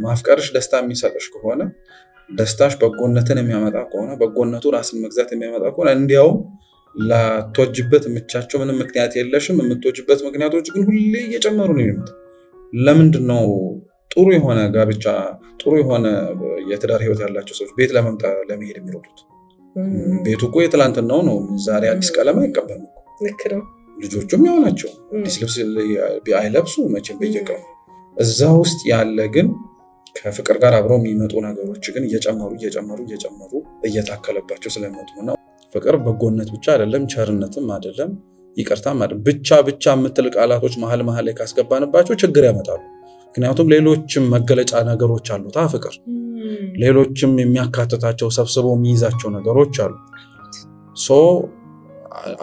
ማፍቀርሽ ደስታ የሚሰጥሽ ከሆነ፣ ደስታሽ በጎነትን የሚያመጣ ከሆነ፣ በጎነቱ ራስን መግዛት የሚያመጣ ከሆነ፣ እንዲያውም ላትወጂበት የምቻቸው ምንም ምክንያት የለሽም። የምትወጂበት ምክንያቶች ግን ሁሌ እየጨመሩ ነው የሚመጣ። ለምንድን ነው ጥሩ የሆነ ጋብቻ፣ ጥሩ የሆነ የትዳር ህይወት ያላቸው ሰዎች ቤት ለመምጣት ለመሄድ የሚሮጡት? ቤቱ እኮ የትላንትናው ነው። ዛሬ አዲስ ቀለም አይቀበልም እኮ። ልክ ነው። ልጆቹም ያው ናቸው። አዲስ ልብስ አይለብሱ መቼም በየቀኑ። እዛ ውስጥ ያለ ግን ከፍቅር ጋር አብረው የሚመጡ ነገሮች ግን እየጨመሩ እየጨመሩ እየጨመሩ እየታከለባቸው ስለሚመጡ ነው። ፍቅር በጎነት ብቻ አይደለም፣ ቸርነትም አይደለም፣ ይቅርታም አይደለም። ብቻ ብቻ የምትል ቃላቶች መሀል መሀል ላይ ካስገባንባቸው ችግር ያመጣሉ። ምክንያቱም ሌሎችም መገለጫ ነገሮች አሉታ ፍቅር፣ ሌሎችም የሚያካትታቸው፣ ሰብስበው የሚይዛቸው ነገሮች አሉ። So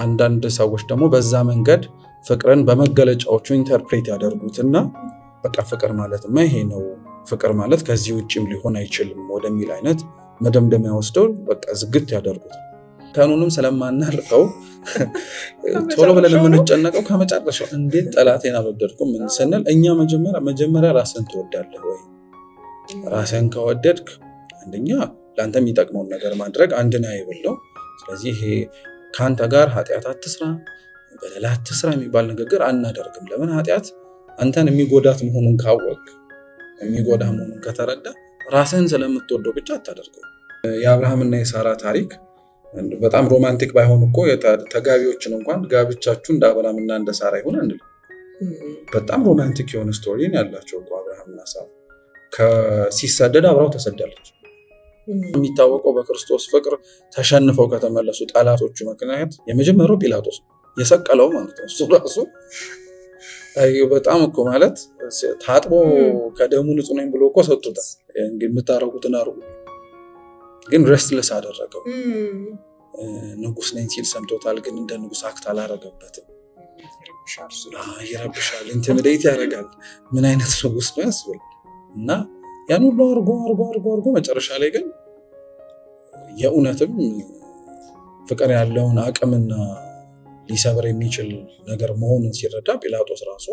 አንዳንድ ሰዎች ደግሞ በዛ መንገድ ፍቅርን በመገለጫዎቹ interpret ያደርጉትና በቃ ፍቅር ማለትማ ይሄ ነው፣ ፍቅር ማለት ከዚህ ውጭም ሊሆን አይችልም ወደሚል አይነት መደምደሚያ ወስደው በቃ ዝግት ያደርጉት። ከኑንም ስለማናልፈው ቶሎ ብለን የምንጨነቀው ከመጨረሻው እንዴት ጠላቴን አበደልኩ ምን ስንል፣ እኛ መጀመሪያ መጀመሪያ ራስህን ትወዳለህ ወይ? ራስህን ከወደድክ አንደኛ ለአንተ የሚጠቅመውን ነገር ማድረግ አንድን አይብለው። ስለዚህ ይሄ ከአንተ ጋር ኃጢአት አትስራ፣ በደል አትስራ የሚባል ንግግር አናደርግም። ለምን? ኃጢአት አንተን የሚጎዳት መሆኑን ካወቅ፣ የሚጎዳ መሆኑን ከተረዳ ራስህን ስለምትወደው ብቻ አታደርገው። የአብርሃምና የሳራ ታሪክ በጣም romantic ባይሆን እኮ ተጋቢዎችን እንኳን ጋብቻችሁ እንደ አብርሃምና እንደ ሳራ ይሁን አንልም። በጣም romantic የሆነ story ያላቸው እኮ አብርሃምና ሳራ። ሲሰደድ አብራው ተሰዳለች። የሚታወቀው በክርስቶስ ፍቅር ተሸንፈው ከተመለሱ ጠላቶቹ ምክንያት የመጀመሪያው ጲላጦስ ነው፣ የሰቀለው ማለት ነው። እሱ ራሱ በጣም እኮ ማለት ታጥቦ ከደሙ ንጹህ ነኝ ብሎ እኮ ሰጥቶታል። የምታረጉትን አርጉ፣ ግን restless አደረገው። ንጉስ ነኝ ሲል ሰምቶታል፣ ግን እንደ ንጉስ act አላረገበትም። ይረብሻል፣ intimidate ያደርጋል። ምን አይነት ንጉስ ነው ያስብል እና ያን ሁሉ አርጎ አርጎ አርጎ አርጎ መጨረሻ ላይ ግን የእውነትም ፍቅር ያለውን አቅምና ሊሰብር የሚችል ነገር መሆኑን ሲረዳ ጲላጦስ ራሱ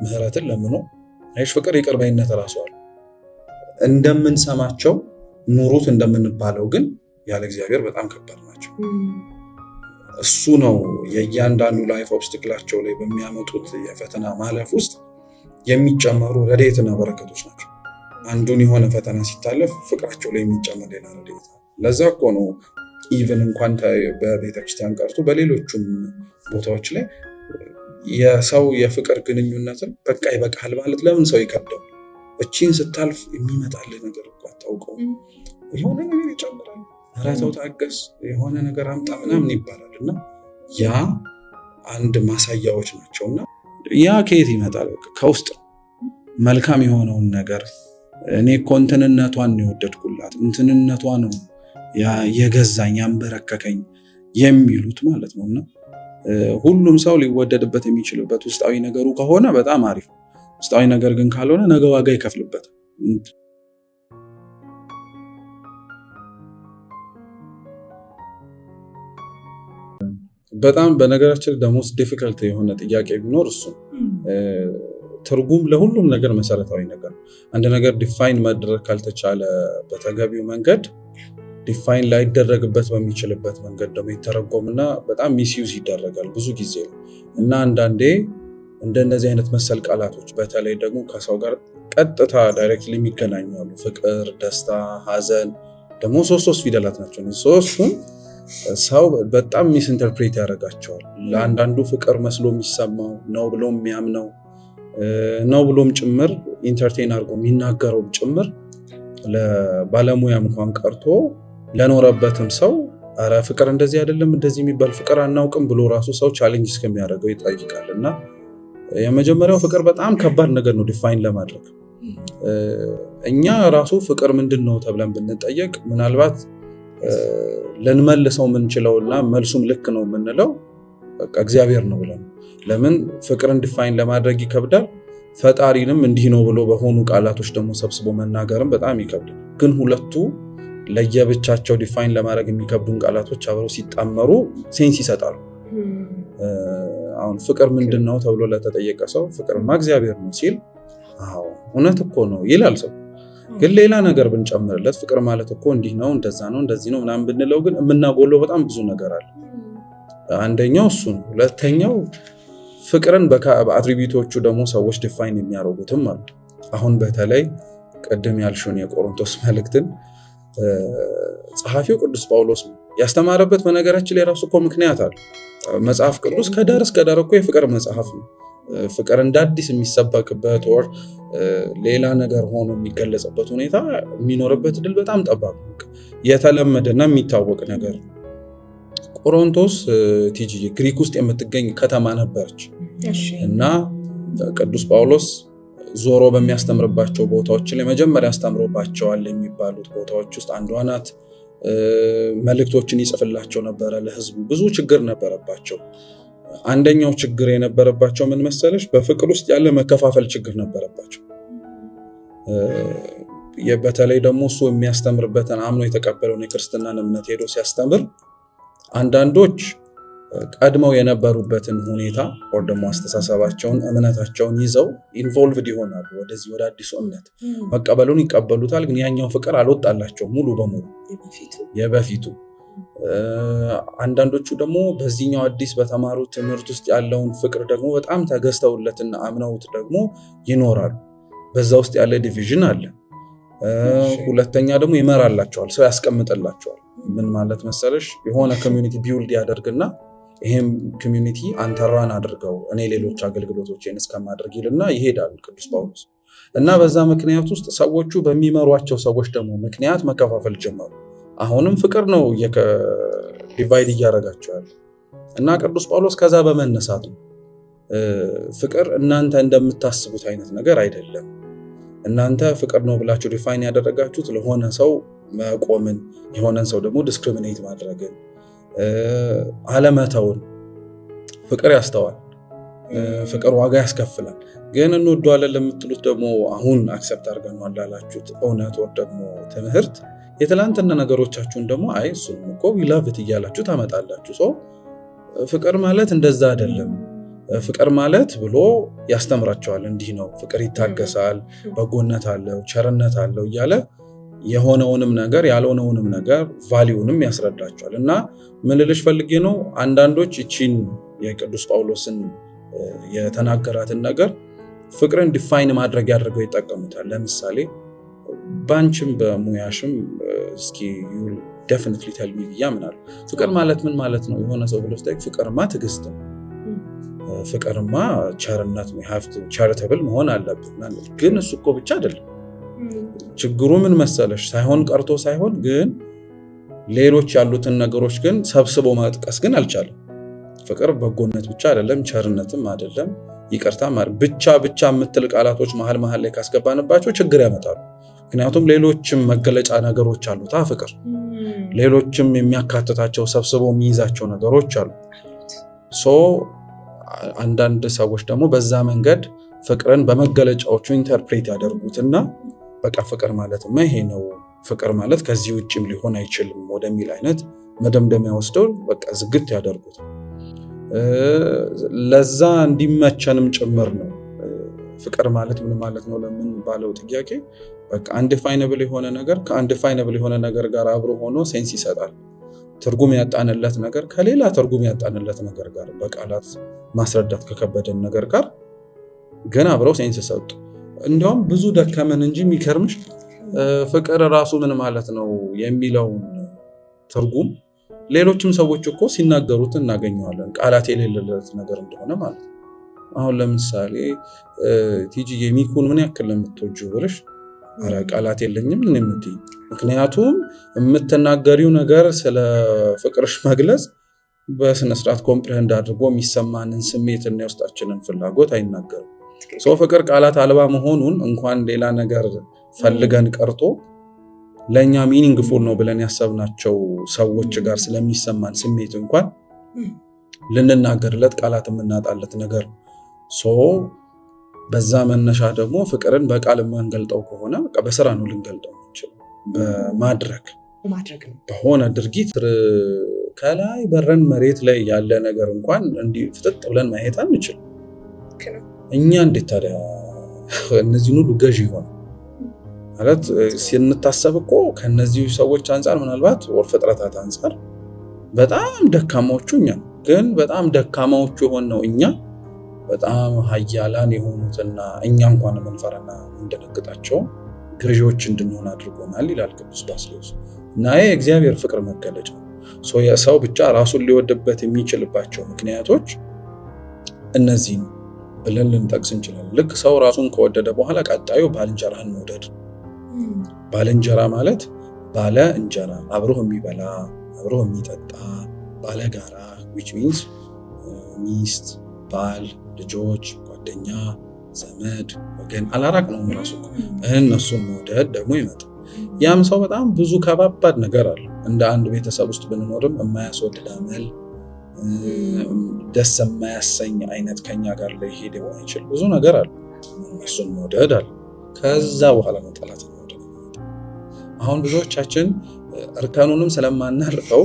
ምህረትን ለምኖ፣ አይሽ፣ ፍቅር ይቅር ባይነት ራሱ አለ። እንደምንሰማቸው ኑሩት እንደምንባለው ግን ያለ እግዚአብሔር በጣም ከባድ ናቸው። እሱ ነው የእያንዳንዱ life obstacle ኣቸው ላይ በሚያመጡት የፈተና ማለፍ ውስጥ የሚጨመሩ ረድኤትና በረከቶች ናቸው። አንዱን የሆነ ፈተና ሲታለፍ ፍቅራቸው ላይ የሚጨመር ሌላ ረድኤት። ለዛ እኮ ነው even እንኳን በቤተክርስቲያን ቀርቶ በሌሎቹም ቦታዎች ላይ የሰው የፍቅር ግንኙነትን በቃ ይበቃል ማለት ለምን ሰው ይከብደው? እቺን ስታልፍ የሚመጣልህ ነገር እኮ አታውቀውም። የሆነ ነገር ይጨምራል። ኧረ ተው ታገስ፣ የሆነ ነገር አምጣ ምናምን ይባላል እና ያ አንድ ማሳያዎች ናቸው። እና ያ ከየት ይመጣል? በቃ ከውስጥ መልካም የሆነውን ነገር፣ እኔ እኮ እንትንነቷን ነው የወደድኩላት፣ እንትንነቷ ነው የገዛኝ፣ ያንበረከከኝ የሚሉት ማለት ነው። እና ሁሉም ሰው ሊወደድበት የሚችልበት ውስጣዊ ነገሩ ከሆነ በጣም አሪፍ፣ ውስጣዊ ነገር ግን ካልሆነ ነገ ዋጋ ይከፍልበታል። በጣም በነገራችን ደግሞ difficult የሆነ ጥያቄ ቢኖር እሱ ትርጉም ለሁሉም ነገር መሰረታዊ ነገር ነው። አንድ ነገር define ማድረግ ካልተቻለ በተገቢው መንገድ፣ define ላይደረግበት በሚችልበት መንገድ ደግሞ ይተረጎምና በጣም misuse ይደረጋል ብዙ ጊዜ ነው። እና አንዳንዴ እንደነዚህ አይነት መሰል ቃላቶች በተለይ ደግሞ ከሰው ጋር ቀጥታ directly የሚገናኙ አሉ። ፍቅር፣ ደስታ፣ ሀዘን ደግሞ ሶስት ሶስት ፊደላት ናቸው። ሶስቱም ሰው በጣም misinterpret ያደርጋቸዋል። ለአንዳንዱ ፍቅር መስሎ የሚሰማው ነው ብሎ የሚያምነው ነው ብሎም ጭምር entertain አድርጎ የሚናገረውም ጭምር፣ ለባለሙያም እንኳን ቀርቶ ለኖረበትም ሰው ኧረ ፍቅር እንደዚህ አይደለም፣ እንደዚህ የሚባል ፍቅር አናውቅም ብሎ ራሱ ሰው challenge እስከሚያደርገው ይጠይቃል። እና የመጀመሪያው ፍቅር በጣም ከባድ ነገር ነው define ለማድረግ። እኛ ራሱ ፍቅር ምንድን ነው ተብለን ብንጠየቅ ምናልባት ልንመልሰው የምንችለው እና መልሱም ልክ ነው የምንለው በቃ እግዚአብሔር ነው ብለን። ለምን? ፍቅርን define ለማድረግ ይከብዳል። ፈጣሪንም እንዲህ ነው ብሎ በሆኑ ቃላቶች ደግሞ ሰብስቦ መናገርም በጣም ይከብዳል። ግን ሁለቱ ለየብቻቸው define ለማድረግ የሚከብዱን ቃላቶች አብረው ሲጣመሩ sense ይሰጣሉ። አሁን ፍቅር ምንድን ነው ተብሎ ለተጠየቀ ሰው ፍቅርማ እግዚአብሔር ነው ሲል አዎ እውነት እኮ ነው ይላል ሰው። ግን ሌላ ነገር ብንጨምርለት ፍቅር ማለት እኮ እንዲህ ነው፣ እንደዛ ነው፣ እንደዚህ ነው ምናምን ብንለው ግን የምናጎለው በጣም ብዙ ነገር አለ። አንደኛው እሱ ነው። ሁለተኛው ፍቅርን በ attribute ኦቹ ደግሞ ሰዎች define የሚያደርጉትም አሉ። አሁን በተለይ ቅድም ያልሽውን የቆሮንቶስ መልእክትን ጸሐፊው ቅዱስ ጳውሎስ ነው ያስተማረበት። በነገራችን ላይ ራሱ እኮ ምክንያት አለ። መጽሐፍ ቅዱስ ከዳር እስከ ዳር እኮ የፍቅር መጽሐፍ ነው። ፍቅር እንደ አዲስ የሚሰበክበት or ሌላ ነገር ሆኖ የሚገለጽበት ሁኔታ የሚኖርበት እድል በጣም ጠባብ ነው። የተለመደና የሚታወቅ ነገር ነው። ቆሮንቶስ ቲጂ ግሪክ ውስጥ የምትገኝ ከተማ ነበረች እና ቅዱስ ጳውሎስ ዞሮ በሚያስተምርባቸው ቦታዎች ላይ መጀመሪያ አስተምሮባቸዋል የሚባሉት ቦታዎች ውስጥ አንዷ ናት። መልእክቶችን ይጽፍላቸው ነበረ ለህዝቡ። ብዙ ችግር ነበረባቸው። አንደኛው ችግር የነበረባቸው ምን መሰለሽ? በፍቅር ውስጥ ያለ መከፋፈል ችግር ነበረባቸው። በተለይ ደግሞ እሱ የሚያስተምርበትን አምኖ የተቀበለውን የክርስትናን እምነት ሄዶ ሲያስተምር አንዳንዶች ቀድመው የነበሩበትን ሁኔታ or ደግሞ አስተሳሰባቸውን እምነታቸውን ይዘው involved ይሆናሉ ወደዚህ ወደ አዲሱ እምነት መቀበሉን ይቀበሉታል። ግን ያኛው ፍቅር አልወጣላቸው ሙሉ በሙሉ የበፊቱ። አንዳንዶቹ ደግሞ በዚህኛው አዲስ በተማሩት ትምህርት ውስጥ ያለውን ፍቅር ደግሞ በጣም ተገዝተውለትና አምነውት ደግሞ ይኖራሉ። በዛ ውስጥ ያለ division አለ። ሁለተኛ ደግሞ ይመራላቸዋል፣ ሰው ያስቀምጥላቸዋል። ምን ማለት መሰለሽ፣ የሆነ community build ያደርግና ይሄም community አንተ run አድርገው፣ እኔ ሌሎች አገልግሎቶችን እስከማድረግ ይልና ይሄዳል ቅዱስ ጳውሎስ። እና በዛ ምክንያት ውስጥ ሰዎቹ በሚመሯቸው ሰዎች ደግሞ ምክንያት መከፋፈል ጀመሩ። አሁንም ፍቅር ነው divide እያደረጋቸው ያለ። እና ቅዱስ ጳውሎስ ከዛ በመነሳት ነው ፍቅር እናንተ እንደምታስቡት አይነት ነገር አይደለም። እናንተ ፍቅር ነው ብላችሁ define ያደረጋችሁት ለሆነ ሰው መቆምን፣ የሆነን ሰው ደግሞ discriminate ማድረግን፣ አለመተውን። ፍቅር ያስተዋል፣ ፍቅር ዋጋ ያስከፍላል። ግን እንወደዋለን ለምትሉት ደግሞ አሁን accept አድርገነዋል ላላችሁት እውነት or ደግሞ ትምህርት የትላንትና ነገሮቻችሁን ደግሞ አይ እሱንም እኮ we love it እያላችሁ ታመጣላችሁ። So ፍቅር ማለት እንደዛ አይደለም። ፍቅር ማለት ብሎ ያስተምራቸዋል። እንዲህ ነው ፍቅር፣ ይታገሳል፣ በጎነት አለው፣ ቸርነት አለው እያለ የሆነውንም ነገር ያልሆነውንም ነገር value ንም ያስረዳቸዋል። እና ምን ልልሽ ፈልጌ ነው፣ አንዳንዶች ይቺን የቅዱስ ጳውሎስን የተናገራትን ነገር ፍቅርን define ማድረግ ያደርገው ይጠቀሙታል። ለምሳሌ በአንቺም በሙያሽም እስኪ definitely tell me ብዬ አምናለሁ። ፍቅር ማለት ምን ማለት ነው? የሆነ ሰው ብሎ ስጠይቅ ፍቅርማ ትዕግስት ነው፣ ፍቅርማ ቸርነት ነው፣ charitable መሆን አለብን። ግን እሱ እኮ ብቻ አይደለም። ችግሩ ምን መሰለሽ፣ ሳይሆን ቀርቶ ሳይሆን ግን ሌሎች ያሉትን ነገሮች ግን ሰብስቦ መጥቀስ ግን አልቻለም። ፍቅር በጎነት ብቻ አይደለም፣ ቸርነትም አይደለም፣ ይቅርታ ብቻ ብቻ የምትል ቃላቶች መሀል መሀል ላይ ካስገባንባቸው ችግር ያመጣሉ። ምክንያቱም ሌሎችም መገለጫ ነገሮች አሉታ ፍቅር፣ ሌሎችም የሚያካትታቸው ሰብስቦ የሚይዛቸው ነገሮች አሉ። So አንዳንድ ሰዎች ደግሞ በዛ መንገድ ፍቅርን በመገለጫዎቹ interpret ያደርጉትና በቃ ፍቅር ማለትማ ይሄ ነው፣ ፍቅር ማለት ከዚህ ውጭም ሊሆን አይችልም ወደሚል አይነት መደምደሚያ ወስደው በቃ ዝግት ያደርጉት። ለዛ እንዲመቸንም ጭምር ነው። ፍቅር ማለት ምን ማለት ነው ለምን ባለው ጥያቄ በቃ undefinable የሆነ ነገር ከ undefinable የሆነ ነገር ጋር አብሮ ሆኖ sense ይሰጣል። ትርጉም ያጣንለት ነገር ከሌላ ትርጉም ያጣንለት ነገር ጋር፣ በቃላት ማስረዳት ከከበደን ነገር ጋር ግን አብረው sense ሰጡ። እንዲያውም ብዙ ደከመን እንጂ የሚገርምሽ ፍቅር ራሱ ምን ማለት ነው የሚለውን ትርጉም ሌሎችም ሰዎች እኮ ሲናገሩት እናገኘዋለን። ቃላት የሌለለት ነገር እንደሆነ ማለት ነው። አሁን ለምሳሌ ቲጂ የሚኩን ምን ያክል ለምትወጂው ብልሽ ኧረ ቃላት የለኝም ምን የምትይኝ፣ ምክንያቱም የምትናገሪው ነገር ስለ ፍቅርሽ መግለጽ በስነስርዓት comprehend አድርጎ የሚሰማንን ስሜት እና የውስጣችንን ፍላጎት አይናገርም። So ፍቅር ቃላት አልባ መሆኑን እንኳን ሌላ ነገር ፈልገን ቀርቶ ለእኛ meaningful ነው ብለን ያሰብናቸው ሰዎች ጋር ስለሚሰማን ስሜት እንኳን ልንናገርለት ቃላት የምናጣለት ነገር ነው። So በዛ መነሻ ደግሞ ፍቅርን በቃል የማንገልጠው ከሆነ በቃ በስራ ነው ልንገልጠው የምንችለው፣ በማድረግ በማድረግ ነው። በሆነ ድርጊት። ከላይ በረን መሬት ላይ ያለ ነገር እንኳን እንዲህ ፍጥጥ ብለን ማየት አንችልም። ልክ ነው። እኛ እንዴት ታዲያ እነዚህን ሁሉ ገዢ ሆነ ማለት ስንታሰብ እኮ ከነዚህ ሰዎች አንፃር ምናልባት ወር ፍጥረታት አንፃር በጣም ደካማዎቹ እኛ፣ ግን በጣም ደካማዎቹ የሆነው እኛ በጣም ሀያላን የሆኑትና እኛ እንኳን የምንፈራና የምንደነግጣቸው ገዢዎች እንድንሆን አድርጎናል ይላል ቅዱስ ባስልዮስ። እና ይሄ የእግዚአብሔር ፍቅር መገለጫ ሰው ብቻ ራሱን ሊወድበት የሚችልባቸው ምክንያቶች እነዚህ ነው ብለን ልንጠቅስ እንችላለን። ልክ ሰው ራሱን ከወደደ በኋላ ቀጣዩ ባልንጀራህን መውደድ። ባልንጀራ ማለት ባለ እንጀራ፣ አብሮህ የሚበላ፣ አብሮህ የሚጠጣ፣ ባለጋራ፣ which means ሚስት፣ ባል፣ ልጆች፣ ጓደኛ፣ ዘመድ፣ ወገን አላራቅ ነው ራሱ፣ እነሱን መውደድ ደግሞ ይመጣል። ያም ሰው በጣም ብዙ ከባባድ ነገር አለ። እንደ አንድ ቤተሰብ ውስጥ ብንኖርም የማያስወድድ አመል፣ ደስ የማያሰኝ አይነት ከኛ ጋር ሊሄድ የማይችል ብዙ ነገር አለ። እነሱን መውደድ አለ። ከዛ በኋላ ነው ጠላትን መውደድ። አሁን ብዙዎቻችን እርከኑንም ስለማናልፈው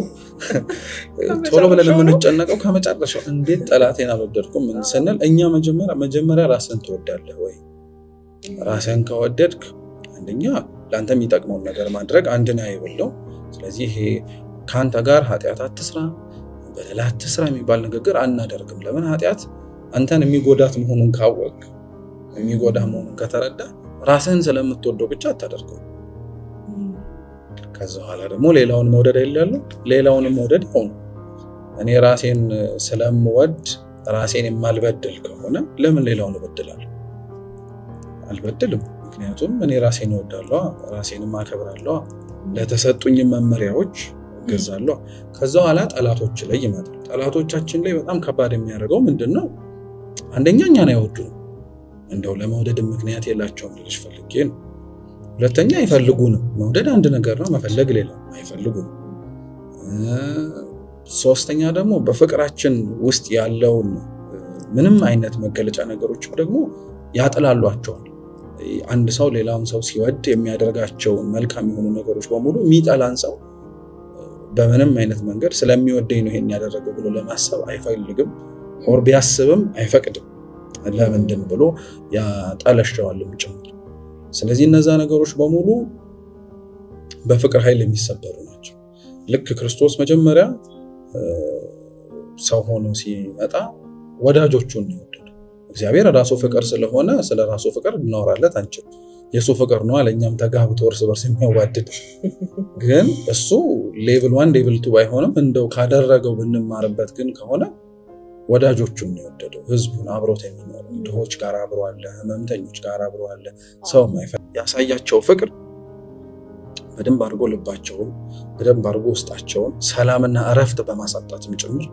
ቶሎ ብለን የምንጨነቀው ከመጨረሻው እንዴት ጠላቴን አልወደድኩም ስንል፣ እኛ መጀመሪያ ራስን ትወዳለህ ወይ? ራስን ከወደድክ አንደኛ ለአንተ የሚጠቅመውን ነገር ማድረግ አንድን አይብለው። ስለዚህ ይሄ ከአንተ ጋር ኃጢአት አትስራ፣ በደል አትስራ የሚባል ንግግር አናደርግም። ለምን? ኃጢአት አንተን የሚጎዳት መሆኑን ካወቅ፣ የሚጎዳ መሆኑን ከተረዳ ራስህን ስለምትወደው ብቻ አታደርገው። ከዛ በኋላ ደግሞ ሌላውን መውደድ አይደል? ሌላውንም መውደድ ያው ነው። እኔ ራሴን ስለምወድ ራሴን የማልበድል ከሆነ ለምን ሌላውን እበድላለሁ? አልበድልም። ምክንያቱም እኔ ራሴን እወዳለሁ፣ ራሴንም አከብራለሁ፣ ለተሰጡኝ መመሪያዎች እገዛለሁ። ከዛ በኋላ ጠላቶች ላይ ይመጣል። ጠላቶቻችን ላይ በጣም ከባድ የሚያደርገው ምንድን ነው? አንደኛ እኛን አይወዱንም። እንደው ለመውደድ ምክንያት የላቸውም ልልሽ ፈልጌ ነው። ሁለተኛ አይፈልጉንም። መውደድ አንድ ነገር ነው፣ መፈለግ ሌላ። አይፈልጉንም። ሶስተኛ ደግሞ በፍቅራችን ውስጥ ያለውን ምንም አይነት መገለጫ ነገሮች ደግሞ ያጥላሏቸዋል። አንድ ሰው ሌላውን ሰው ሲወድ የሚያደርጋቸውን መልካም የሆኑ ነገሮች በሙሉ የሚጠላን ሰው በምንም አይነት መንገድ ስለሚወደኝ ነው ይሄን ያደረገው ብሎ ለማሰብ አይፈልግም። Or ቢያስብም አይፈቅድም። ለምንድን ብሎ ያጠለሸዋልም ጭምር። ስለዚህ እነዛ ነገሮች በሙሉ በፍቅር ኃይል የሚሰበሩ ናቸው። ልክ ክርስቶስ መጀመሪያ ሰው ሆኖ ሲመጣ ወዳጆቹን ነው የወደደው። እግዚአብሔር ራሱ ፍቅር ስለሆነ ስለ ራሱ ፍቅር ልናወራለት አንችልም። የእሱ ፍቅር ነው ለእኛም ተጋብቶ እርስ በርስ የሚያዋድድ። ግን እሱ level 1፣ level 2 ባይሆንም እንደው ካደረገው ብንማርበት ግን ከሆነ ወዳጆቹን ነው የወደደው፣ ህዝቡን፣ አብሮት የሚኖሩ ድሆች ጋር አብሮ አለ፣ ህመምተኞች ጋር አብሮ አለ። ሰው ያሳያቸው ፍቅር በደንብ አድርጎ ልባቸውን፣ በደንብ አድርጎ ውስጣቸውን ሰላምና እረፍት በማሳጣትም ጭምር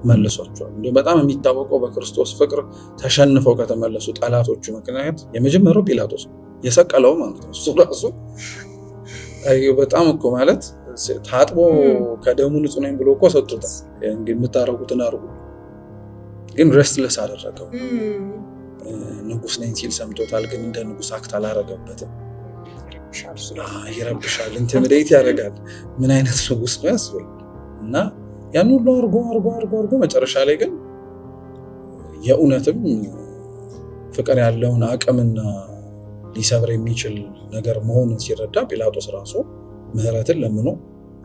መልሷቸዋል። እንዲሁም በጣም የሚታወቀው በክርስቶስ ፍቅር ተሸንፈው ከተመለሱ ጠላቶቹ ምክንያት የመጀመሪያው ጲላጦስ ነው፣ የሰቀለው ማለት ነው። እሱ ራሱ በጣም እኮ ማለት ታጥቦ ከደሙ ንጹህ ነኝ ብሎ እኮ ሰጥቶታል። የምታረጉትን አርጉ፣ ግን restless አደረገው። ንጉስ ነኝ ሲል ሰምቶታል፣ ግን እንደ ንጉስ act አላረገበትም። ይረብሻል፣ intimidate ያደርጋል። ምን አይነት ንጉስ ነው ያስብል እና ያን ሁሉ አርጎ አርጎ አርጎ አርጎ መጨረሻ ላይ ግን የእውነትም ፍቅር ያለውን አቅምና ሊሰብር የሚችል ነገር መሆኑን ሲረዳ ጲላጦስ ራሱ ምህረትን ለምኖ፣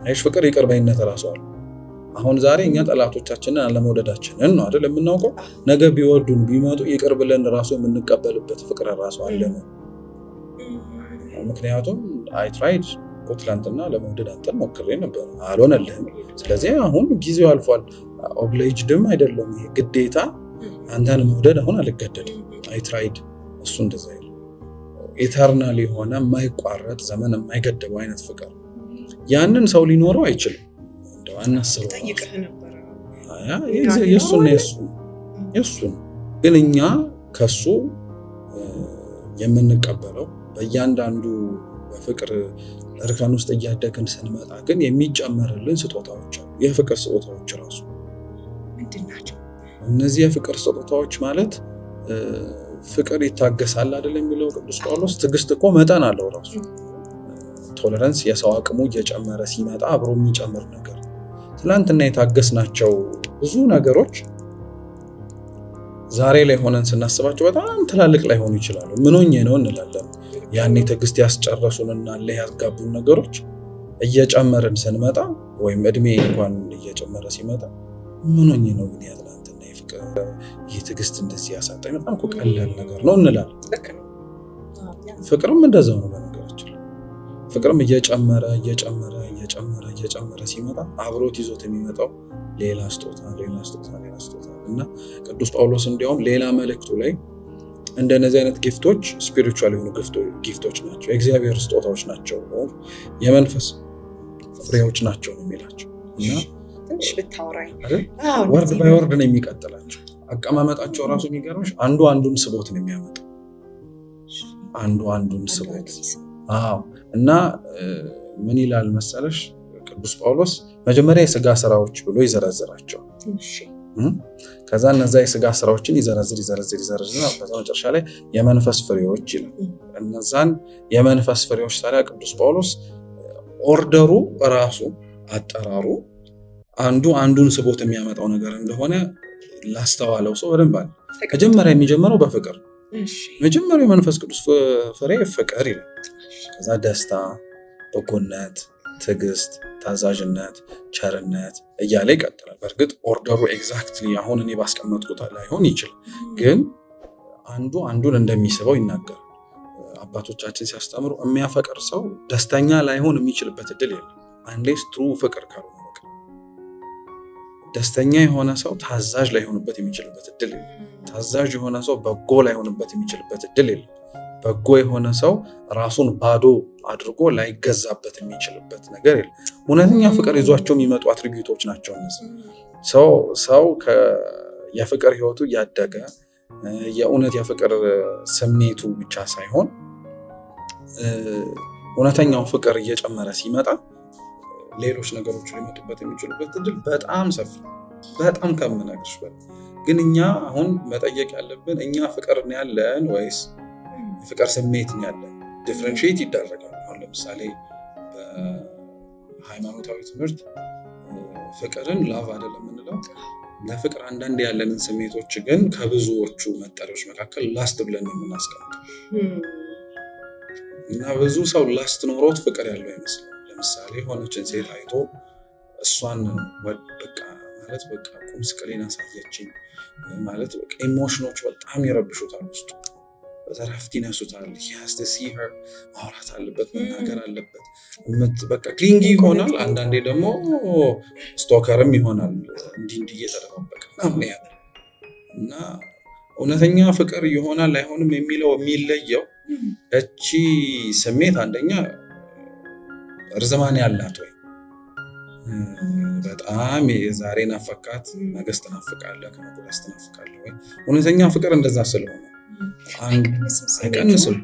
አይሽ ፍቅር ይቅር ባይነት ራሱ አለ። አሁን ዛሬ እኛ ጠላቶቻችንን አለመውደዳችንን ነው አይደል የምናውቀው። ነገ ቢወዱን ቢመጡ ይቅር ብለን ራሱ የምንቀበልበት ፍቅር ራሱ አለ ነው። ምክንያቱም I tried እኮ ትላንትና ለመውደድ አንተን ሞክሬ ነበር፣ አልሆነልህም። ስለዚህ አሁን ጊዜው አልፏል። Obliged ም አይደለም፣ ይሄ ግዴታ አንተን መውደድ አሁን አልገደድም። I tried። እሱ እንደዛ ይል eternal የሆነ፣ የማይቋረጥ፣ ዘመን የማይገደበው አይነት ፍቅር ያንን ሰው ሊኖረው አይችልም። እንደው አናስበው። ጠይቅህ ነበረ። የእሱና የእሱ ነው። ግን እኛ ከሱ የምንቀበለው በእያንዳንዱ በፍቅር እርከን ውስጥ እያደግን ስንመጣ ግን የሚጨመርልን ስጦታዎች አሉ። የፍቅር ስጦታዎች ራሱ። ምንድን ናቸው? እነዚህ የፍቅር ስጦታዎች ማለት ፍቅር ይታገሳል አይደል የሚለው ቅዱስ ጳውሎስ። ትዕግስት እኮ መጠን አለው ራሱ። Tolerance የሰው አቅሙ እየጨመረ ሲመጣ አብሮ የሚጨምር ነገር። ትላንትና የታገስናቸው ብዙ ነገሮች ዛሬ ላይ ሆነን ስናስባቸው በጣም ትላልቅ ላይሆኑ ይችላሉ። ምን ሆኜ ነው እንላለን። ያኔ ትዕግስት ያስጨረሱንና እልህ ያጋቡን ነገሮች እየጨመርን ስንመጣ ወይም እድሜ እንኳን እየጨመረ ሲመጣ ምን ሆኜ ነው ግን ያትላንትና የፍቅር ይህ ትዕግስት እንደዚህ ያሳጣኝ በጣም እኮ ቀላል ነገር ነው እንላለን። ፍቅርም እንደዛው ነው። በነገራችን ፍቅርም እየጨመረ እየጨመረ እየጨመረ እየጨመረ ሲመጣ አብሮት ይዞት የሚመጣው ሌላ ስጦታ፣ ሌላ ስጦታ፣ ሌላ ስጦታ። እና ቅዱስ ጳውሎስ እንዲያውም ሌላ መልእክቱ ላይ እንደነዚህ አይነት gift ኦች spiritual የሆኑ gift ኦች ናቸው፣ የእግዚአብሔር ስጦታዎች ናቸው፣ የመንፈስ ፍሬዎች ናቸው ነው የሚላቸው። እና ትንሽ ብታወራኝ። Word by word ነው የሚቀጥላቸው። አቀማመጣቸው ራሱ የሚገርምሽ አንዱ አንዱን ስቦት ነው የሚያመጣው። አንዱ አንዱን ስቦት። አዎ፣ እና ምን ይላል መሰለሽ ቅዱስ ጳውሎስ? መጀመሪያ የስጋ ስራዎች ብሎ ይዘረዝራቸዋል። ከዛ እነዛ የስጋ ስራዎችን ይዘረዝር ይዘረዝር ይዘረዝር፣ በዛ መጨረሻ ላይ የመንፈስ ፍሬዎች ይላል። እነዛን የመንፈስ ፍሬዎች ታዲያ ቅዱስ ጳውሎስ order ኡ ራሱ፣ አጠራሩ አንዱ አንዱን ስቦት የሚያመጣው ነገር እንደሆነ ላስተዋለው ሰው በደንብ አለ። መጀመሪያ የሚጀምረው በፍቅር፣ መጀመሪያው የመንፈስ ቅዱስ ፍሬ ፍቅር ይላል። ከዛ ደስታ፣ በጎነት፣ ትዕግስት፣ ታዛዥነት፣ ቸርነት እያለ ይቀጥላል። በእርግጥ order ኡ exactly አሁን እኔ ባስቀመጥኩት ላይሆን ይችላል፣ ግን አንዱ አንዱን እንደሚስበው ይናገራል። አባቶቻችን ሲያስተምሩ የሚያፈቅር ሰው ደስተኛ ላይሆን የሚችልበት እድል የለም። Unless true ፍቅር ካልሆነ በቀር። ደስተኛ የሆነ ሰው ታዛዥ ላይሆንበት የሚችልበት እድል የለም። ታዛዥ የሆነ ሰው በጎ ላይሆንበት የሚችልበት እድል የለም። በጎ የሆነ ሰው ራሱን ባዶ አድርጎ ላይገዛበት የሚችልበት ነገር የለም። እውነተኛ ፍቅር ይዟቸው የሚመጡ attribute ኦች ናቸው እነዚህ። ሰው የፍቅር ህይወቱ እያደገ፣ የእውነት የፍቅር ስሜቱ ብቻ ሳይሆን እውነተኛው ፍቅር እየጨመረ ሲመጣ ሌሎች ነገሮች ሊመጡበት የሚችሉበት እድል በጣም ሰፊ፣ በጣም ከምነግርሽ በላይ። ግን እኛ አሁን መጠየቅ ያለብን እኛ ፍቅር ነው ያለን ወይስ የፍቅር ስሜት ነው ያለን? Differentiate ይደረጋል። አሁን ለምሳሌ በሃይማኖታዊ ትምህርት ፍቅርን love አይደለም የምንለው። ለፍቅር አንዳንድ ያለንን ስሜቶች ግን ከብዙዎቹ መጠሪያዎች መካከል lust ብለን ነው የምናስቀምጠው። እና ብዙ ሰው lust ኖሮት ፍቅር ያለው ይመስላል። ለምሳሌ የሆነችን ሴት አይቶ እሷን በቃ ማለት በቃ ቁም ስቅሌን አሳየችኝ ማለት በቃ emotion ኦች በጣም ይረብሹታል፣ ውስጡ እረፍት ይነሱታል። He has to see her፣ ማውራት አለበት፣ መናገር አለበት። በቃ clingy ይሆናል። አንዳንዴ ደግሞ stalker ም ይሆናል። እንዲህ እንዲህ እየተደባበቀ ምናምን ያለ። እና እውነተኛ ፍቅር ይሆናል አይሆንም የሚለው የሚለየው እቺ ስሜት አንደኛ እርዝማኔ ያላት ወይ፣ በጣም የዛሬ ናፈካት ነገ ስትናፍቃለህ፣ ከነገ ወዲያ ስትናፍቃለህ ወይ? እውነተኛ ፍቅር እንደዛ ስለሆነ አይቀንስም።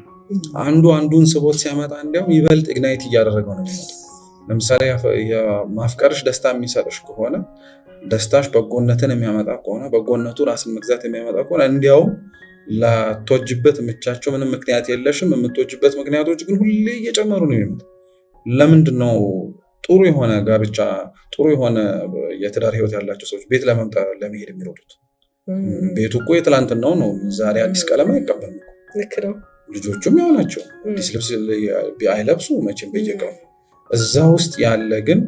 አንዱ አንዱን ስቦት ሲያመጣ እንዲያውም ይበልጥ ignite እያደረገው ነው የሚመጣው። ለምሳሌ ማፍቀርሽ ደስታ የሚሰጥሽ ከሆነ፣ ደስታሽ በጎነትን የሚያመጣ ከሆነ፣ በጎነቱ ራስን መግዛት የሚያመጣ ከሆነ፣ እንዲያውም ላትወጂበት የምቻቸው ምንም ምክንያት የለሽም። የምትወጂበት ምክንያቶች ግን ሁሌ እየጨመሩ ነው የሚመጣው። ለምንድን ነው ጥሩ የሆነ ጋብቻ፣ ጥሩ የሆነ የትዳር ህይወት ያላቸው ሰዎች ቤት ለመምጣት ለመሄድ የሚሮጡት? ቤቱ እኮ የትላንትናው ነው። ዛሬ አዲስ ቀለም አይቀበልም እኮ። ልክ ነው። ልጆቹም ያው ናቸው። አዲስ ልብስ አይለብሱ መቼም በየቀኑ። እዛ ውስጥ ያለ ግን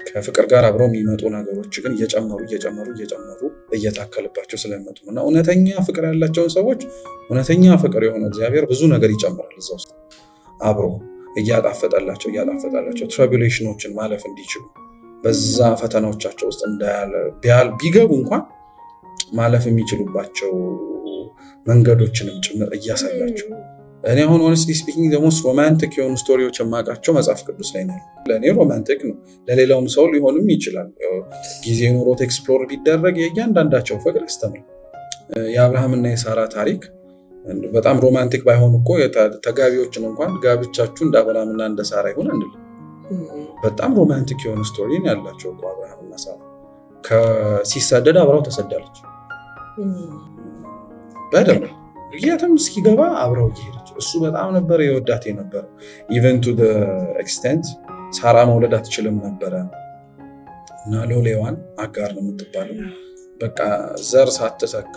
ከፍቅር ጋር አብረው የሚመጡ ነገሮች ግን እየጨመሩ እየጨመሩ እየጨመሩ እየታከልባቸው ስለሚመጡ እና እውነተኛ ፍቅር ያላቸውን ሰዎች እውነተኛ ፍቅር የሆነው እግዚአብሔር ብዙ ነገር ይጨምራል እዛ ውስጥ አብሮ እያጣፈጠላቸው እያጣፈጠላቸው tribulation ኦችን ማለፍ እንዲችሉ፣ በዛ ፈተናዎቻቸው ውስጥ ቢገቡ እንኳን ማለፍ የሚችሉባቸው መንገዶችንም ጭምር እያሳያቸው። እኔ አሁን honestly speaking ደግሞ romantic የሆኑ story ዎች የማውቃቸው መጽሐፍ ቅዱስ ላይ ነው። ለእኔ romantic ነው፣ ለሌላውም ሰው ሊሆንም ይችላል። ጊዜ ኖሮት explore ቢደረግ የእያንዳንዳቸው ፍቅር ያስተምራል። የአብርሃምና የሳራ ታሪክ በጣም romantic ባይሆን እኮ ተጋቢዎችን እንኳን ጋብቻችሁ እንደ አብርሃምና እንደ ሳራ ይሁን አንልም። በጣም romantic የሆነ story ያላቸው እኮ አብርሃምና ሳራ። ሲሰደድ አብራው ተሰዳለች። በደንብ የትም እስኪገባ አብረው እየሄደች። እሱ በጣም ነበር የወዳት የነበረው። Even to extent ሳራ መውለድ አትችልም ነበረ እና ሎሌዋን አጋር ነው የምትባለው በቃ ዘር ሳትተካ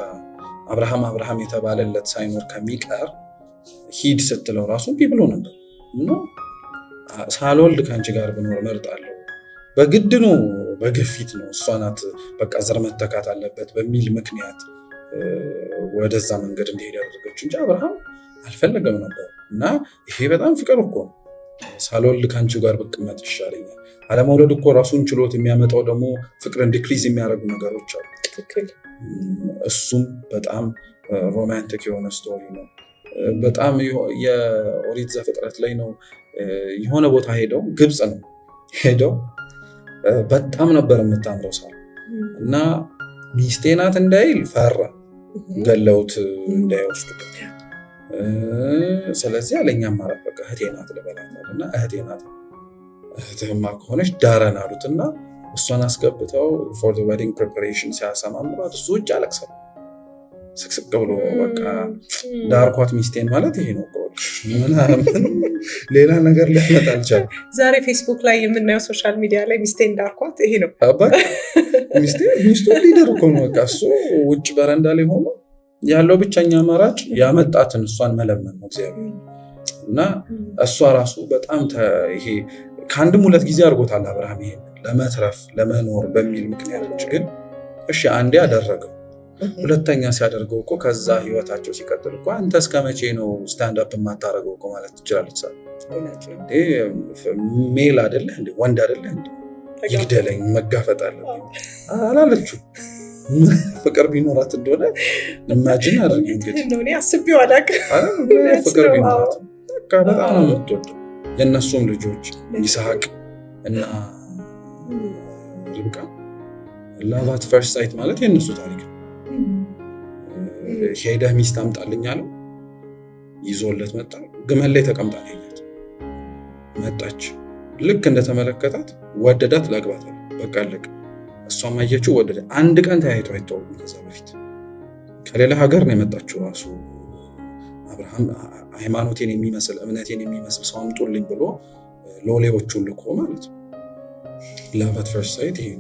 አብርሃም አብርሃም የተባለለት ሳይኖር ከሚቀር ሂድ ስትለው ራሱ እምቢ ብሎ ነበር። እና ሳልወልድ ከአንቺ ጋር ብኖር እመርጣለሁ። በግድ ነው፣ በግፊት ነው። እሷ ናት በቃ ዘር መተካት አለበት በሚል ምክንያት ወደዛ መንገድ እንዲሄድ ያደረገችው እንጂ አብርሃም አልፈለገም ነበር። እና ይሄ በጣም ፍቅር እኮ ነው። ሳልወልድ ከአንቺ ጋር ብቀመጥ ይሻለኛል። አለመውለድ እኮ ራሱን ችሎት የሚያመጣው ደግሞ ፍቅርን decrease የሚያደርጉ ነገሮች አሉ። እሱም በጣም romantic የሆነ story ነው። በጣም የኦሪት ዘፍጥረት ላይ ነው፣ የሆነ ቦታ ሄደው፣ ግብፅ ነው ሄደው፣ በጣም ነበር የምታምረው ሳራ እና ሚስቴ ናት እንዳይል ፈራ፣ ገለውት እንዳይወስዱበት። ስለዚህ ያለኛ አማራጭ በቃ እህቴ ናት ልበላት እና እህቴ ናት። እህትህማ ከሆነች ዳረን አሉትና እሷን አስገብተው for wedding preparation ሲያሰማምሯት እሱ ውጭ አለቅሰው ስቅስቅ ብሎ በቃ ዳርኳት ሚስቴን ማለት ይሄ ነው ምናምን፣ ሌላ ነገር ሊያመጣ አልቻለም። ዛሬ ፌስቡክ ላይ የምናየው፣ social media ላይ ሚስቴን ዳርኳት ይሄ ነው። ሚስቱ ሊደር እኮ ነው። በቃ እሱ ውጭ በረንዳ ላይ ሆኖ ያለው ብቸኛ አማራጭ ያመጣትን እሷን መለመን ነው እግዚአብሔር። እና እሷ ራሱ በጣም ይሄ ከአንድም ሁለት ጊዜ አድርጎታል አብርሃም ይሄ ለመትረፍ ለመኖር በሚል ምክንያቶች። ግን እሺ አንዴ አደረገው። ሁለተኛ ሲያደርገው እኮ ከዛ ህይወታቸው ሲቀጥል እኮ አንተ እስከ መቼ ነው stand up የማታደርገው እኮ ማለት ትችላለች። Male አይደለህ እንዴ? ወንድ አይደለህ እንዴ? ይግደለኝ መጋፈጥ አለብኝ አላለችው። ፍቅር ቢኖራት እንደሆነ imagine አድርጊ እንግዲህ። እኔ አስቤው አላውቅም። ፍቅር ቢኖራት በቃ በጣም ነው የምትወደው። የእነሱም ልጆች ይስሐቅ እና ርብቃ love at first sight ማለት የእነሱ ታሪክ ነው። ሄደህ ሚስት አምጣልኝ አለው። ይዞለት መጣ። ግመል ላይ ተቀምጣ ያያት መጣች። ልክ እንደተመለከታት ወደዳት፣ ላግባት አለ። በቃ አለቀ። እሷም አየችው፣ ወደደ። አንድ ቀን ተያይቶ አይተዋወቁም ከዛ በፊት። ከሌላ ሀገር ነው የመጣችው። ራሱ አብርሃም ሃይማኖቴን የሚመስል እምነቴን የሚመስል ሰው አምጡልኝ ብሎ ሎሌዎቹን ልኮ ማለት ነው። Love at first sight ይሄ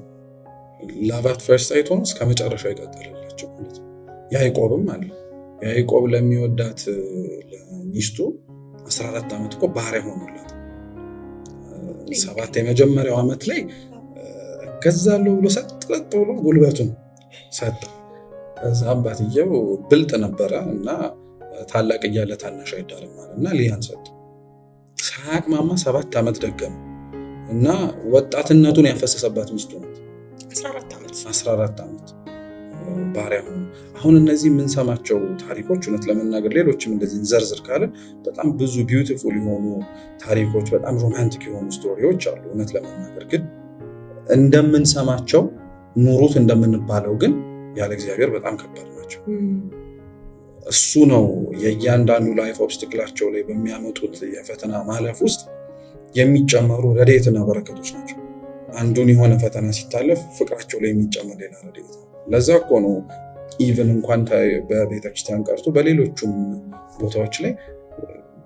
love at first sight ሆኖ እስከ መጨረሻው የቀጠለላቸው ማለት ነው። ያዕቆብም አለ። ያዕቆብ ለሚወዳት ለሚስቱ 14 ዓመት እኮ ባሪያ ሆኖላት፣ 7 የመጀመሪያው ዓመት ላይ እገዛለሁ ብሎ ሰጥ ለጥ ብሎ ጉልበቱን ሰጠ። ከዛ አባትየው ብልጥ ነበረ እና ታላቅ እያለ ታናሽ አይዳርም አለ እና ሊያን ሰጠ። ሳያቅማማ 7 ዓመት ደገመ እና ወጣትነቱን ያፈሰሰባት ሚስቱ ናት። 14 ዓመት ባሪያ ሆኖ። አሁን እነዚህ የምንሰማቸው ታሪኮች እውነት ለመናገር ሌሎችም እንደዚህ ዘርዝር ካለ በጣም ብዙ beautiful የሆኑ ታሪኮች፣ በጣም romantic የሆኑ story ዎች አሉ። እውነት ለመናገር ግን እንደምንሰማቸው ኑሩት እንደምንባለው ግን ያለ እግዚአብሔር በጣም ከባድ ናቸው። እሱ ነው የእያንዳንዱ life obstacle ኣቸው ላይ በሚያመጡት የፈተና ማለፍ ውስጥ የሚጨመሩ ረድኤትና በረከቶች ናቸው። አንዱን የሆነ ፈተና ሲታለፍ ፍቅራቸው ላይ የሚጨመር ሌላ ረድኤት ነው። ለዛ እኮ ነው even እንኳን በቤተክርስቲያን ቀርቶ በሌሎቹም ቦታዎች ላይ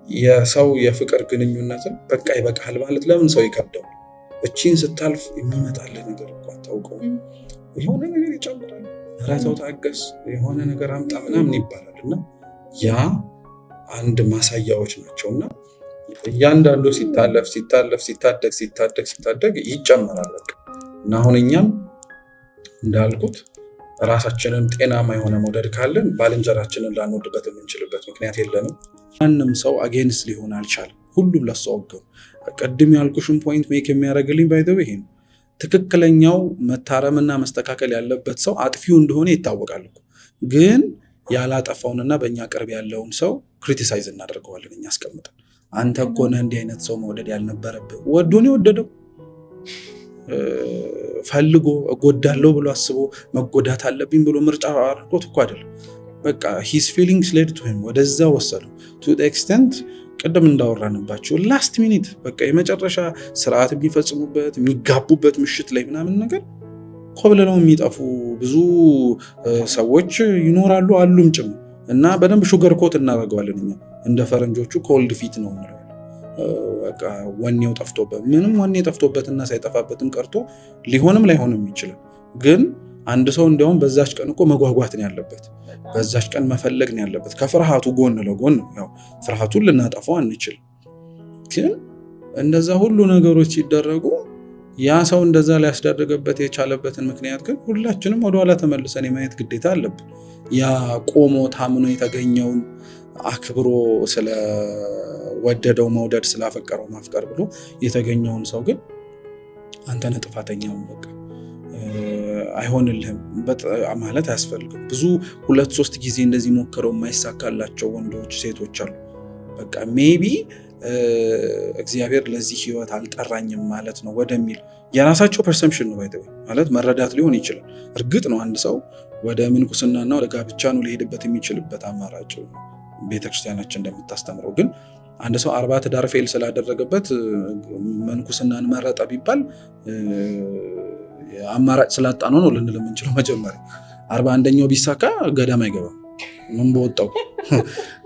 የሰው የፍቅር ግንኙነትን በቃ ይበቃል ማለት ለምን ሰው ይከብደዋል? እቺን ስታልፍ የሚመጣልህ ነገር እኮ አታውቀውም። የሆነ ነገር ይጨምራል። ኧረ ተው ታገስ፣ የሆነ ነገር አምጣ ምናምን ይባላል እና ያ አንድ ማሳያዎች ናቸው እና እያንዳንዱ ሲታለፍ ሲታለፍ ሲታደግ ሲታደግ ሲታደግ ይጨመራል። በቃ እና አሁን እኛም እንዳልኩት ራሳችንን ጤናማ የሆነ መውደድ ካለን ባልንጀራችንን ላንወድበት የምንችልበት ምክንያት የለንም። ማንም ሰው against ሊሆን አልቻለም። ሁሉም ለሱ ወገኑ። ቅድም ያልኩሽን point make የሚያደርግልኝ by the way ይሄ ነው። ትክክለኛው መታረምና መስተካከል ያለበት ሰው አጥፊው እንደሆነ ይታወቃል እኮ፣ ግን ያላጠፋውንና በእኛ ቅርብ ያለውን ሰው criticize እናደርገዋለን። እኛ አስቀምጠን አንተ እኮ ነህ እንዲህ አይነት ሰው መውደድ ያልነበረብህ። ወዶን የወደደው ፈልጎ እጎዳለሁ ብሎ አስቦ መጎዳት አለብኝ ብሎ ምርጫ አድርጎት እኮ አይደለም። በቃ his feelings led to him፣ ወደዛ ወሰዱ to extent ቅድም እንዳወራንባቸው last minute በቃ የመጨረሻ ስርዓት የሚፈጽሙበት የሚጋቡበት ምሽት ላይ ምናምን ነገር ኮብልለው የሚጠፉ ብዙ ሰዎች ይኖራሉ አሉም ጭምር። እና በደንብ sugar coat እናደርገዋለን እኛ፣ እንደ ፈረንጆቹ cold feet ነው እንለዋለን። በቃ ወኔው ጠፍቶበት፣ ምንም ወኔ ጠፍቶበትና ሳይጠፋበትም ቀርቶ ሊሆንም ላይሆንም ይችላል። ግን አንድ ሰው እንዲያውም በዛች ቀን እኮ መጓጓት ነው ያለበት፣ በዛች ቀን መፈለግ ነው ያለበት። ከፍርሃቱ ጎን ለጎን ያው ፍርሃቱን ልናጠፋው አንችልም፣ ግን እንደዛ ሁሉ ነገሮች ሲደረጉ ያ ሰው እንደዛ ሊያስደርግበት የቻለበትን ምክንያት ግን ሁላችንም ወደኋላ ተመልሰን የማየት ግዴታ አለብን። ያ ቆሞ ታምኖ የተገኘውን አክብሮ ስለወደደው መውደድ ስላፈቀረው ማፍቀር ብሎ የተገኘውን ሰው ግን አንተ ነህ ጥፋተኛው፣ በቃ አይሆንልህም ማለት አያስፈልግም። ብዙ ሁለት ሶስት ጊዜ እንደዚህ ሞክረው የማይሳካላቸው ወንዶች ሴቶች አሉ። በቃ maybe እግዚአብሔር ለዚህ ህይወት አልጠራኝም ማለት ነው ወደሚል የራሳቸው perception ነው፣ by the way፣ ማለት መረዳት ሊሆን ይችላል። እርግጥ ነው አንድ ሰው ወደ ምንኩስናና ወደ ጋብቻ ነው ሊሄድበት የሚችልበት አማራጭ ቤተክርስቲያናችን እንደምታስተምረው። ግን አንድ ሰው 40 ትዳር fail ስላደረገበት ምንኩስናን መረጠ ቢባል አማራጭ ስላጣ ነው ነው ልንል የምንችለው። መጀመሪያ 41ኛው ቢሳካ ገዳም አይገባም። ምን በወጣው፣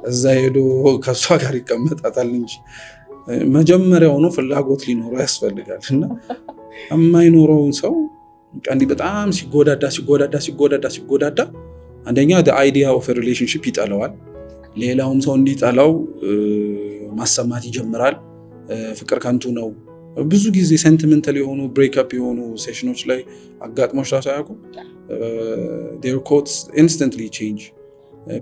እዛ ሄዶ ከእሷ ጋር ይቀመጣታል እንጂ መጀመሪያውኑ ፍላጎት ሊኖረው ያስፈልጋል። እና የማይኖረውን ሰው እንዲህ በጣም ሲጎዳዳ ሲጎዳዳ ሲጎዳዳ ሲጎዳዳ አንደኛ idea of relationship ይጠለዋል። ሌላውም ሰው እንዲጠላው ማሰማት ይጀምራል። ፍቅር ከንቱ ነው። ብዙ ጊዜ sentimental የሆኑ breakup የሆኑ session ኦች ላይ አጋጥሞች ራሱ አያውቁም። Their quotes instantly change፣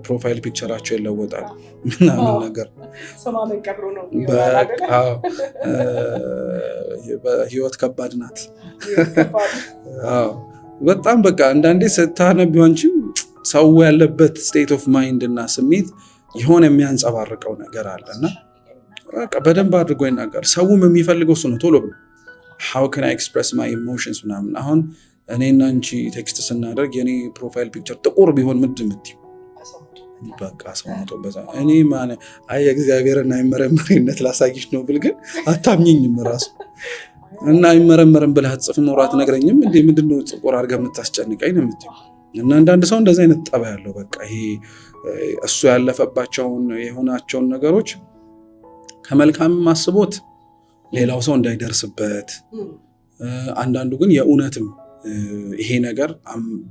profile picture ኣቸው ይለወጣል ምናምን ነገር። ሰው ነው። ህይወት ከባድ ናት። በጣም በቃ አንዳንዴ ስታነቢው አንቺም ሰው ያለበት state of mind እና ስሜት የሆነ የሚያንጸባርቀው ነገር አለ እና በቃ በደንብ አድርጎ ይናገር። ሰውም የሚፈልገው እሱ ነው። ቶሎ ብሎ how can I express my emotions ምናምን። አሁን እኔና አንቺ text ስናደርግ የኔ profile picture ጥቁር ቢሆን ምንድን የምትይው? በቃ ሰው ሞቶበታል። እኔ ማን አይ የእግዚአብሔርን አይመረመሪነት ላሳይሽ ነው ብል ግን አታምኘኝም ራሱ። እና አይመረመርም ብለህ አትጽፍም ኖሮ አትነግረኝም እንዴ? ምንድነው ጥቁር አድርገህ የምታስጨንቀኝ ነው የምትይው። እና አንዳንድ ሰው እንደዚህ አይነት ጠባይ ያለው በቃ ይሄ እሱ ያለፈባቸውን የሆናቸውን ነገሮች ከመልካምም አስቦት ሌላው ሰው እንዳይደርስበት፣ አንዳንዱ ግን የእውነትም ይሄ ነገር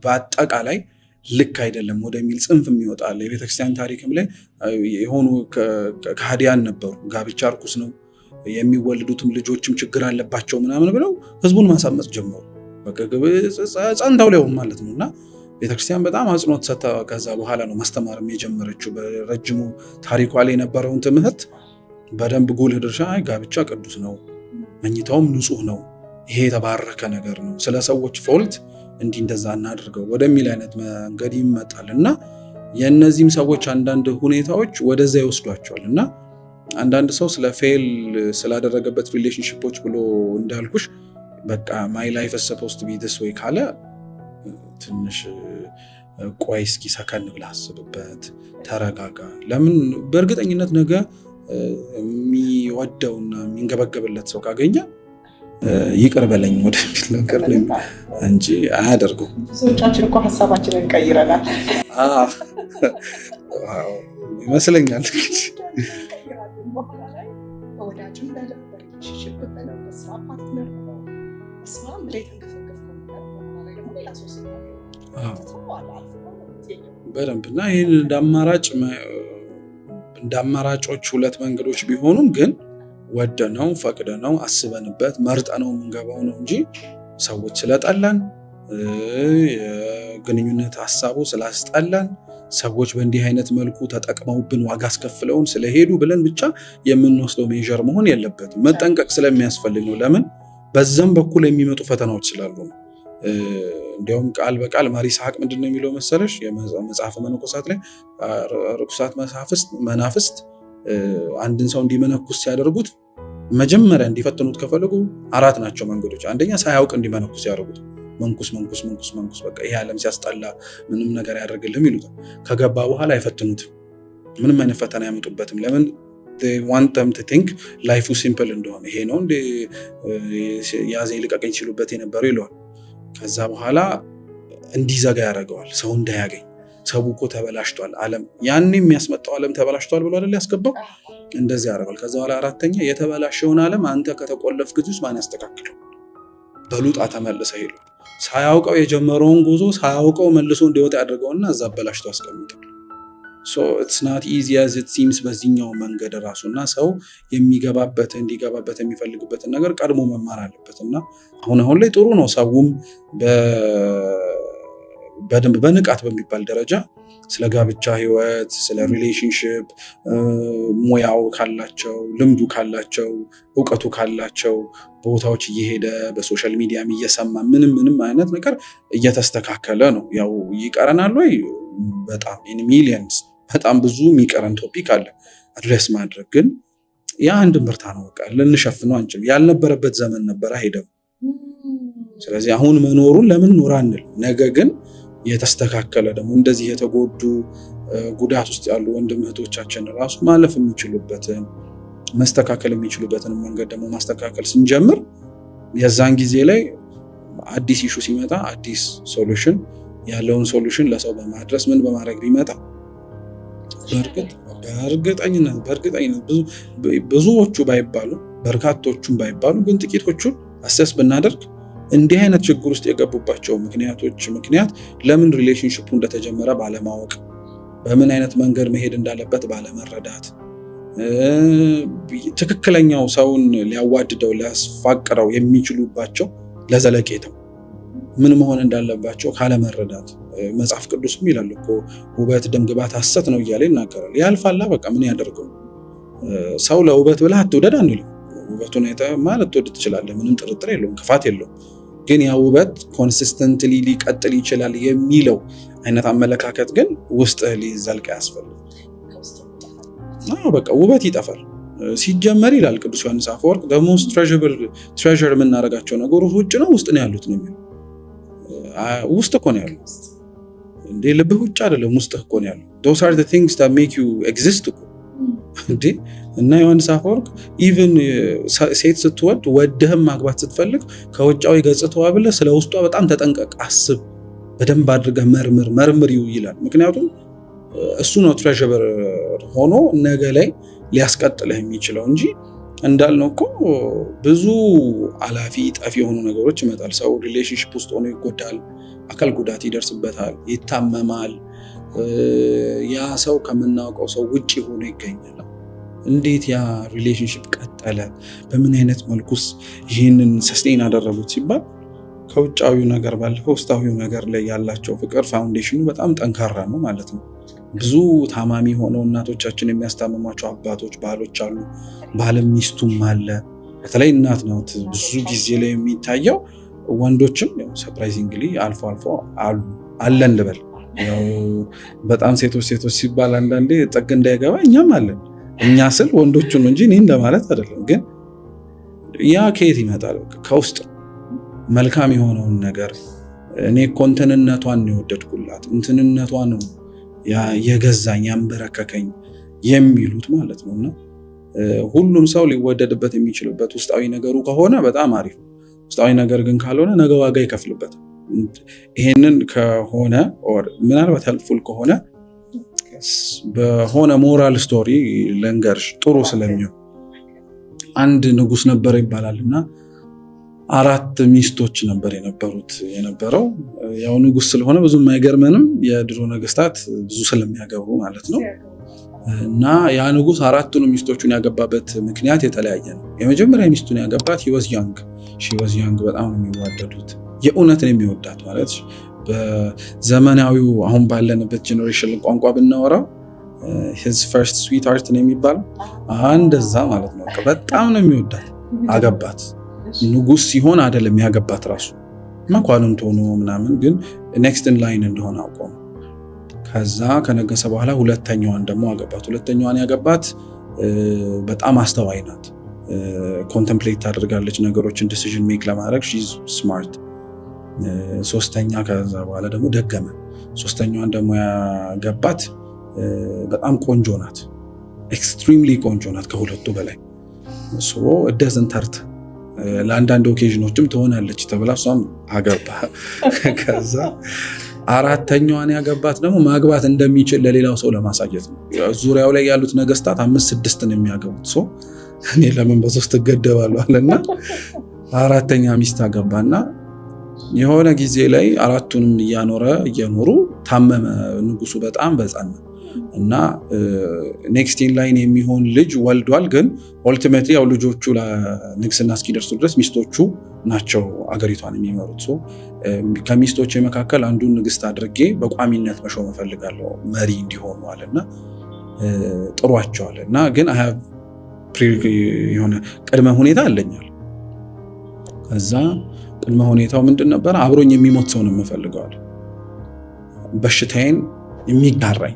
በአጠቃላይ ልክ አይደለም ወደሚል ጽንፍ የሚወጣል። የቤተክርስቲያን ታሪክም ላይ የሆኑ ከሃዲያን ነበሩ። ጋብቻ እርኩስ ነው፣ የሚወለዱትም ልጆችም ችግር አለባቸው ምናምን ብለው ህዝቡን ማሳመፅ ጀመሩ። ጸንተው ሊሆን ማለት ነው። እና ቤተክርስቲያን በጣም አጽንኦት ሰጥታ ከዛ በኋላ ነው ማስተማርም የጀመረችው። በረጅሙ ታሪኳ ላይ የነበረውን ትምህርት በደንብ ጉልህ ድርሻ ጋብቻ ቅዱስ ነው፣ መኝታውም ንጹህ ነው፣ ይሄ የተባረከ ነገር ነው፣ ስለ ሰዎች fault እንዲህ እንደዛ እናድርገው ወደሚል አይነት መንገድ ይመጣል። እና የእነዚህም ሰዎች አንዳንድ ሁኔታዎች ወደዛ ይወስዷቸዋል። እና አንዳንድ ሰው ስለ fail ስላደረገበት relationship ኦች ብሎ እንዳልኩሽ በቃ my life supposed to be this way ካለ ትንሽ ቆይ እስኪ ሰከን ብለህ አስብበት፣ ተረጋጋ። ለምን በእርግጠኝነት ነገ የሚወደውና የሚንገበገብለት ሰው ካገኘ ይቅር በለኝ ወደሚል ነገር እንጂ አያደርጉም። ብዙዎቻችን እኮ ሀሳባችንን ቀይረናል ይመስለኛል። በኋላ ላይ በወዳጅም በለው፣ በ relationship በለው፣ በስራ partner በለው፣ በስራም ብለህ የተንገፈገፍከው ነገር በኋላ ላይ ደግሞ ሌላ ሰው ስታገኝ ትተዋለህ፣ አልፎ ነው የምትሄደው። በደንብ። እና ይህን እንደ አማራጮች ሁለት መንገዶች ቢሆኑም ግን ወደነው ፈቅደነው አስበንበት መርጠነው የምንገባው ነው እንጂ ሰዎች ስለጠላን፣ የግንኙነት ሀሳቡ ስላስጠላን፣ ሰዎች በእንዲህ አይነት መልኩ ተጠቅመውብን ዋጋ አስከፍለውን ስለሄዱ ብለን ብቻ የምንወስደው measure መሆን የለበትም። መጠንቀቅ ስለሚያስፈልግ ነው። ለምን በዛም በኩል የሚመጡ ፈተናዎች ስላሉ ነው። እንዲያውም ቃል በቃል ማር ይስሐቅ ምንድን ነው የሚለው መሰለሽ? የመጽሐፈ መነኮሳት ላይ ርኩሳት መናፍስት አንድን ሰው እንዲመነኩስ ሲያደርጉት መጀመሪያ እንዲፈትኑት ከፈለጉ አራት ናቸው መንገዶች። አንደኛ ሳያውቅ እንዲመነኩስ ያደርጉት። መንኩስ መንኩስ መንኩስ መንኩስ፣ በቃ ይሄ ዓለም ሲያስጠላ ምንም ነገር አያደርግልህም ይሉታል። ከገባ በኋላ አይፈትኑትም። ምንም አይነት ፈተና አያመጡበትም። ለምን? Want them to think life ኡ simple እንደሆነ፣ ይሄ ነው እንዴ ያዘኝ ልቀቀኝ ሲሉበት የነበረው ይለዋል። ከዛ በኋላ እንዲዘጋ ያደርገዋል፣ ሰው እንዳያገኝ። ሰው እኮ ተበላሽቷል፣ ዓለም ያን የሚያስመጣው ዓለም ተበላሽቷል ብሎ አይደል ያስገባው? እንደዚህ ያደርገዋል። ከዛ በኋላ አራተኛ የተበላሸውን ዓለም አንተ ከተቆለፍክ ጊዜ ውስጥ ማን ያስተካክለው? በሉጣ ተመልሰህ ይለዋል። ሳያውቀው የጀመረውን ጉዞ ሳያውቀው መልሶ እንዲወጣ ያደርገውና እዛ አበላሽቶ ያስቀምጣል። So it's not easy as it seems በዚህኛው መንገድ ራሱ። እና ሰው የሚገባበት እንዲገባበት የሚፈልግበትን ነገር ቀድሞ መማር አለበት። እና አሁን አሁን ላይ ጥሩ ነው። ሰውም በደንብ በንቃት በሚባል ደረጃ ስለ ጋብቻ ህይወት፣ ስለ relationship ሙያው ካላቸው፣ ልምዱ ካላቸው፣ እውቀቱ ካላቸው ቦታዎች እየሄደ በ social media ም እየሰማ ምንም ምንም አይነት ነገር እየተስተካከለ ነው። ያው ይቀረናል ወይ? በጣም millions፣ በጣም ብዙ የሚቀረን topic አለ address ማድረግ። ግን ያ አንድ ምርታ ነው። በቃ ልንሸፍነው አንችልም። ያልነበረበት ዘመን ነበረ ሄደም። ስለዚህ አሁን መኖሩን ለምን ኖረ አንል። ነገ ግን የተስተካከለ ደግሞ እንደዚህ የተጎዱ፣ ጉዳት ውስጥ ያሉ ወንድም እህቶቻችን ራሱ ማለፍ የሚችሉበትን፣ መስተካከል የሚችሉበትን መንገድ ደግሞ ማስተካከል ስንጀምር የዛን ጊዜ ላይ አዲስ issue ሲመጣ አዲስ solution ያለውን solution ለሰው በማድረስ ምን በማድረግ ቢመጣ በእርግጠኝነት ብዙዎቹ ባይባሉ፣ በርካቶቹም ባይባሉ ግን ጥቂቶቹን assess ብናደርግ እንዲህ አይነት ችግር ውስጥ የገቡባቸው ምክንያቶች ምክንያት ለምን relationship ኡ እንደተጀመረ ባለማወቅ፣ በምን አይነት መንገድ መሄድ እንዳለበት ባለመረዳት፣ ትክክለኛው ሰውን ሊያዋድደው ሊያስፋቅረው የሚችሉባቸው ለዘለቄታው ምን መሆን እንዳለባቸው ካለመረዳት። መጽሐፍ ቅዱስም ይላል እኮ ውበት ደምግባት ሐሰት ነው እያለ ይናገራል። ያልፋላ፣ በቃ ምን ያደርገው? ሰው ለውበት ብለህ አትውደድ አንልም። ውበቱን አይተህ ማለት ትወድ ትችላለህ፣ ምንም ጥርጥር የለውም፣ ክፋት የለውም። ግን ያ ውበት consistently ሊቀጥል ይችላል የሚለው አይነት አመለካከት ግን ውስጥህ ሊዘልቅ ያስፈልግ። በቃ ውበት ይጠፋል። ሲጀመር ይላል ቅዱስ ዮሐንስ አፈወርቅ ደግሞ treasure የምናደርጋቸው ነገሮች ውጭ ነው ውስጥ ነው ያሉት ነው የሚለው። ውስጥ እኮ ነው ያሉት እንዴ፣ ልብህ ውጭ አይደለም፣ ውስጥህ እኮ ነው ያለው። Those are the things that make you exist እኮ እንዴ። እና ዮሐንስ አፈወርቅ even ሴት ስትወድ፣ ወደህም ማግባት ስትፈልግ ከውጫዊ ገጽታዋ ብለህ ስለ ውስጧ በጣም ተጠንቀቅ፣ አስብ፣ በደንብ አድርገህ መርምር፣ መርምሪው ይላል። ምክንያቱም እሱ ነው treasure ሆኖ ነገ ላይ ሊያስቀጥልህ የሚችለው እንጂ እንዳልነው እኮ ብዙ አላፊ ጠፊ የሆኑ ነገሮች ይመጣል። ሰው relationship ውስጥ ሆኖ ይጎዳል፣ አካል ጉዳት ይደርስበታል፣ ይታመማል። ያ ሰው ከምናውቀው ሰው ውጭ ሆኖ ይገኛል። እንዴት ያ relationship ቀጠለ? በምን አይነት መልኩስ ይህንን sustain አደረጉት ሲባል ከውጫዊው ነገር ባለፈ ውስጣዊው ነገር ላይ ያላቸው ፍቅር foundation ኑ በጣም ጠንካራ ነው ማለት ነው። ብዙ ታማሚ ሆነው እናቶቻችን የሚያስታምሟቸው አባቶች፣ ባሎች አሉ። ባልም ሚስቱም አለ። በተለይ እናት ናት ብዙ ጊዜ ላይ የሚታየው። ወንዶችም surprisingly አልፎ አልፎ አሉ፣ አለን ልበል። ያው በጣም ሴቶች ሴቶች ሲባል አንዳንዴ ጥግ እንዳይገባ እኛም አለን። እኛ ስል ወንዶቹን ነው እንጂ እኔ እንደማለት አይደለም። ግን ያ ከየት ይመጣል? ከውስጥ መልካም የሆነውን ነገር እኔ እኮ እንትንነቷን ነው የወደድኩላት፣ እንትንነቷ ነው የገዛኝ ያንበረከከኝ የሚሉት ማለት ነው። እና ሁሉም ሰው ሊወደድበት የሚችልበት ውስጣዊ ነገሩ ከሆነ በጣም አሪፍ፣ ውስጣዊ ነገር ግን ካልሆነ ነገ ዋጋ ይከፍልበታል። ይሄንን ከሆነ ምናልባት helpful ከሆነ በሆነ moral story ልንገርሽ ጥሩ ስለሚሆን። አንድ ንጉስ ነበር ይባላል እና አራት ሚስቶች ነበር የነበሩት የነበረው። ያው ንጉስ ስለሆነ ብዙም አይገርመንም፣ የድሮ ነገስታት ብዙ ስለሚያገቡ ማለት ነው። እና ያ ንጉስ አራቱንም ሚስቶቹን ያገባበት ምክንያት የተለያየ ነው። የመጀመሪያ ሚስቱን ያገባት he was young፣ she was young፣ በጣም ነው የሚዋደዱት። የእውነትን የሚወዳት ማለት በዘመናዊው አሁን ባለንበት generation ቋንቋ ብናወራው his first sweetheart ነው የሚባለው፣ እንደዛ ማለት ነው። በጣም ነው የሚወዳት። አገባት። ንጉስ ሲሆን አይደለም ያገባት፣ ራሱ መኳንንት ሆኖ ምናምን፣ ግን next in line እንደሆነ አውቆ ነው። ከዛ ከነገሰ በኋላ ሁለተኛዋን ደግሞ አገባት። ሁለተኛዋን ያገባት በጣም አስተዋይ ናት። Contemplate ታደርጋለች ነገሮችን፣ decision make ለማድረግ she's smart። ሶስተኛ ከዛ በኋላ ደግሞ ደገመ። ሶስተኛዋን ደግሞ ያገባት በጣም ቆንጆ ናት፣ extremely ቆንጆ ናት ከሁለቱ በላይ፣ doesn't hurt፣ ለአንዳንድ occasion ኖችም ትሆናለች ተብላ እሷም አገባ። ከዛ አራተኛዋን ያገባት ደግሞ ማግባት እንደሚችል ለሌላው ሰው ለማሳየት ነው። ዙሪያው ላይ ያሉት ነገስታት አምስት ስድስትን የሚያገቡት ሰው እኔ ለምን በሶስት እገደባለሁ አለና አራተኛ ሚስት አገባና የሆነ ጊዜ ላይ አራቱንም እያኖረ እየኖሩ ታመመ ንጉሱ በጣም በጸና እና next in line የሚሆን ልጅ ወልዷል። ግን ultimately ያው ልጆቹ ለንግስና እስኪደርሱ ድረስ ሚስቶቹ ናቸው አገሪቷን የሚመሩት። ከሚስቶች መካከል አንዱን ንግስት አድርጌ በቋሚነት መሾም እፈልጋለሁ መሪ እንዲሆኑ አለና ጥሯቸዋል። እና ግን የሆነ ቅድመ ሁኔታ አለኛል። ከዛ ቅድመ ሁኔታው ምንድን ነበረ? አብሮኝ የሚሞት ሰው ነው የምፈልገው አለ። በሽታዬን የሚጋራኝ፣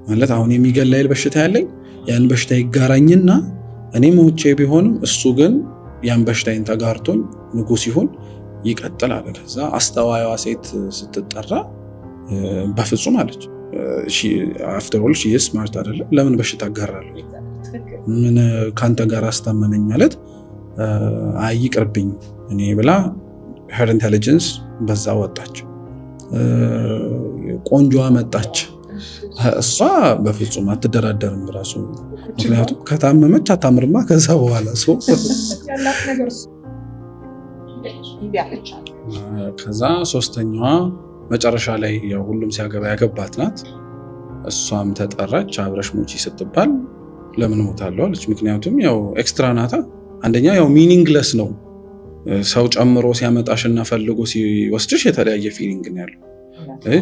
ማለት አሁን የሚገላይል በሽታ ያለኝ ያን በሽታ ይጋራኝና እኔ ሞቼ ቢሆንም እሱ ግን ያን በሽታዬን ተጋርቶኝ ንጉስ ይሁን ይቀጥል አለ። ከዛ አስተዋይዋ ሴት ስትጠራ በፍጹም አለች። After all she is smart አይደለም? ለምን በሽታ እጋራለሁ? ምን ከአንተ ጋር አስታመመኝ ማለት አይቅርብኝ እኔ ብላ her intelligence በዛ ወጣች። ቆንጆዋ መጣች። እሷ በፍጹም አትደራደርም ራሱ፣ ምክንያቱም ከታመመች አታምርማ ከዛ በኋላ። ያላት ነገር እምቢ አለች። ከዛ ሶስተኛዋ መጨረሻ ላይ ያው ሁሉም ሲያገባ ያገባት ናት። እሷም ተጠራች። አብረሽ ሙቺ ስትባል ለምን እሞታለሁ አለች። ምክንያቱም ያው extra ናታ። አንደኛ ያው meaningless ነው። ሰው ጨምሮ ሲያመጣሽ እና ፈልጎ ሲወስድሽ የተለያየ feeling ነው ያለው።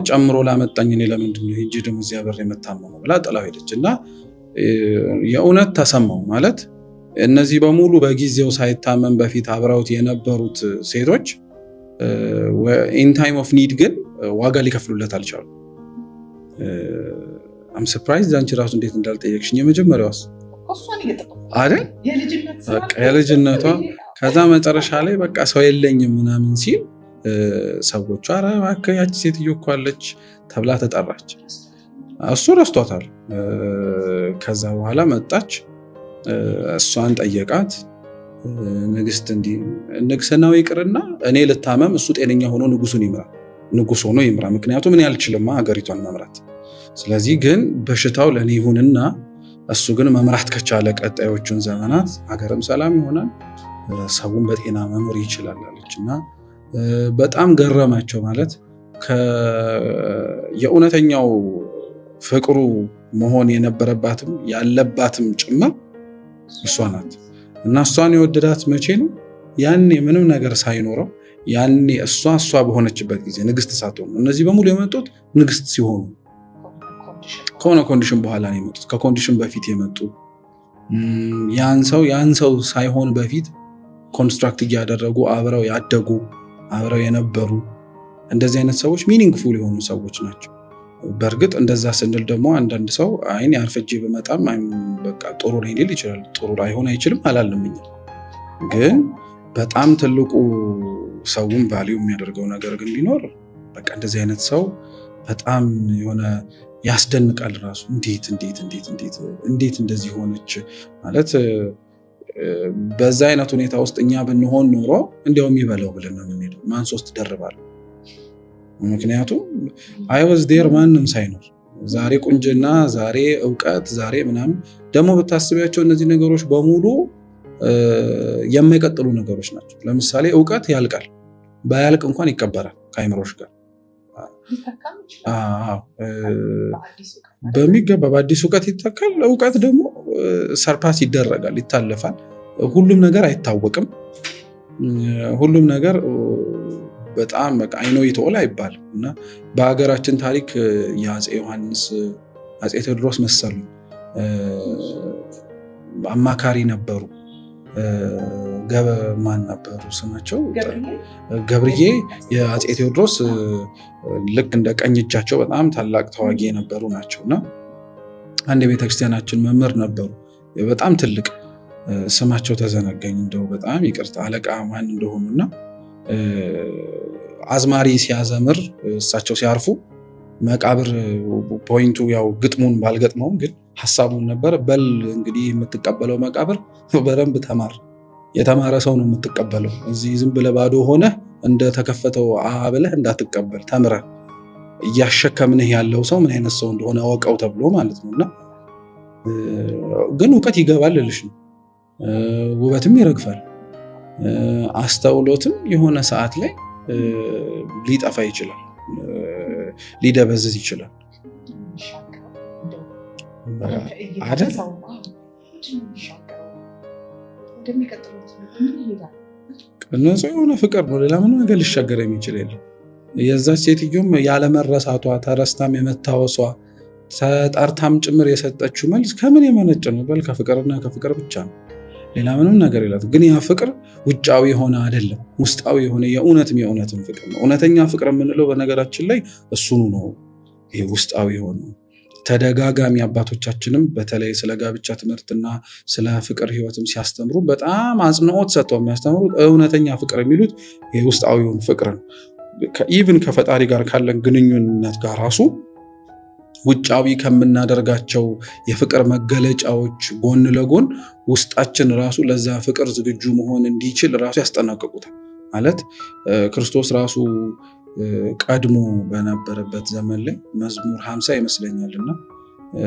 ጨምሮ ላመጣኝ እኔ ለምንድን ነው ሄጄ ደግሞ እዚያ በር የምታመመው ብላ ጥላው ሄደች። እና የእውነት ተሰማው። ማለት እነዚህ በሙሉ በጊዜው ሳይታመም በፊት አብረውት የነበሩት ሴቶች in time of need ግን ዋጋ ሊከፍሉለት አልቻሉ። I'm surprised አንቺ ራሱ እንዴት እንዳልጠየቅሽኝ። የመጀመሪያዋስ እሷን እየጠበኩ አይደል? የልጅነት ስራ። በቃ የልጅነቷ። ከዛ መጨረሻ ላይ በቃ ሰው የለኝም ምናምን ሲል ሰዎቹ ኧረ እባክህ ያቺ ሴትዮ እኮ አለች ተብላ ተጠራች። እሱ ረስቷታል። ከዛ በኋላ መጣች፣ እሷን ጠየቃት። ንግስት እንዲህ ንግስናው ይቅርና እኔ ልታመም እሱ ጤነኛ ሆኖ ንጉሱን ይምራ፣ ንጉስ ሆኖ ይምራ። ምክንያቱም እኔ አልችልማ ሀገሪቷን መምራት። ስለዚህ ግን በሽታው ለእኔ ይሁንና እሱ ግን መምራት ከቻለ ቀጣዮቹን ዘመናት ሀገርም ሰላም ይሆናል፣ ሰውን በጤና መኖር ይችላል አለች። እና በጣም ገረማቸው። ማለት የእውነተኛው ፍቅሩ መሆን የነበረባትም ያለባትም ጭምር እሷ ናት። እና እሷን የወደዳት መቼ ነው? ያኔ ምንም ነገር ሳይኖረው፣ ያኔ እሷ እሷ በሆነችበት ጊዜ፣ ንግስት ሳትሆን። እነዚህ በሙሉ የመጡት ንግስት ሲሆኑ ከሆነ condition በኋላ ነው የመጡት። ከ condition በፊት የመጡ፣ ያን ሰው ሳይሆን በፊት construct እያደረጉ አብረው ያደጉ፣ አብረው የነበሩ እንደዚህ አይነት ሰዎች meaningful የሆኑ ሰዎች ናቸው። በእርግጥ እንደዛ ስንል ደግሞ አንዳንድ ሰው አይን አርፍጄ ብመጣም በቃ ጥሩ ነኝ ሊል ይችላል። ጥሩ ላይሆን አይችልም አላልንም እኛ። ግን በጣም ትልቁ ሰውን value የሚያደርገው ነገር ግን ቢኖር በቃ እንደዚህ አይነት ሰው በጣም የሆነ ያስደንቃል። ራሱ እንዴት እንዴት እንዴት እንዴት እንዴት እንደዚህ ሆነች ማለት በዛ አይነት ሁኔታ ውስጥ እኛ ብንሆን ኖሮ እንዲያውም ይበለው ብለን ነው የምንሄደው። ማን ሶስት ደርባል? ምክንያቱም I was there ማንም ሳይኖር። ዛሬ ቁንጅና፣ ዛሬ እውቀት፣ ዛሬ ምናምን ደግሞ ብታስቢያቸው እነዚህ ነገሮች በሙሉ የማይቀጥሉ ነገሮች ናቸው። ለምሳሌ እውቀት ያልቃል፣ ባያልቅ እንኳን ይቀበራል ከአይምሮሽ ጋር። ሊተካም ይችላል። በአዲስ እውቀት። በሚገባ በአዲስ እውቀት ይተካል። እውቀት ደግሞ surpass ይደረጋል፣ ይታለፋል። ሁሉም ነገር አይታወቅም። ሁሉም ነገር በጣም በቃ I know it all አይባልም። እና በሀገራችን ታሪክ የአፄ ዮሐንስ፣ አፄ ቴዎድሮስ መሰሉኝ አማካሪ ነበሩ። ማን ነበሩ ስማቸው? ገብርዬ የአፄ ቴዎድሮስ ልክ እንደ ቀኝ እጃቸው በጣም ታላቅ ተዋጊ የነበሩ ናቸው። እና አንድ የቤተክርስቲያናችን መምህር ነበሩ፣ በጣም ትልቅ፣ ስማቸው ተዘነጋኝ፣ እንደው በጣም ይቅርታ፣ አለቃ ማን እንደሆኑ። እና አዝማሪ ሲያዘምር እሳቸው ሲያርፉ መቃብር point ኡ ያው ግጥሙን ባልገጥመውም ግን ሀሳቡን ነበር። በል እንግዲህ የምትቀበለው መቃብር በደንብ ተማር፣ የተማረ ሰው ነው የምትቀበለው። እዚህ ዝም ብለህ ባዶ ሆነ እንደተከፈተው ብለህ እንዳትቀበል፣ ተምረህ እያሸከምንህ ያለው ሰው ምን አይነት ሰው እንደሆነ እወቀው ተብሎ ማለት ነው። እና ግን እውቀት ይገባል ልልሽ ነው። ውበትም ይረግፋል። አስተውሎትም የሆነ ሰዓት ላይ ሊጠፋ ይችላል፣ ሊደበዝዝ ይችላል። አይደል? ንጹህ የሆነ ፍቅር ነው። ሌላ ምንም ነገር ሊሻገር የሚችል የለም። የዛች ሴትዮም ያለመረሳቷ፣ ተረስታም የመታወሷ፣ ተጠርታም ጭምር የሰጠችው መልስ ከምን የመነጨ ነው? በል ከፍቅርና ከፍቅር ብቻ ነው። ሌላ ምንም ነገር የላት። ግን ያ ፍቅር ውጫዊ የሆነ አይደለም፣ ውስጣዊ የሆነ የእውነትም የእውነትም ፍቅር ነው። እውነተኛ ፍቅር የምንለው በነገራችን ላይ እሱኑ ነው። ይሄ ውስጣዊ የሆነ፣ ተደጋጋሚ አባቶቻችንም በተለይ ስለ ጋብቻ ትምህርትና ስለ ፍቅር ህይወትም ሲያስተምሩ በጣም አጽንኦት ሰጥተው የሚያስተምሩት እውነተኛ ፍቅር የሚሉት የውስጣዊውን ፍቅር ነው። Even ከፈጣሪ ጋር ካለን ግንኙነት ጋር ራሱ ውጫዊ ከምናደርጋቸው የፍቅር መገለጫዎች ጎን ለጎን ውስጣችን ራሱ ለዛ ፍቅር ዝግጁ መሆን እንዲችል ራሱ ያስጠነቅቁታል። ማለት ክርስቶስ ራሱ ቀድሞ በነበረበት ዘመን ላይ መዝሙር 50 ይመስለኛል እና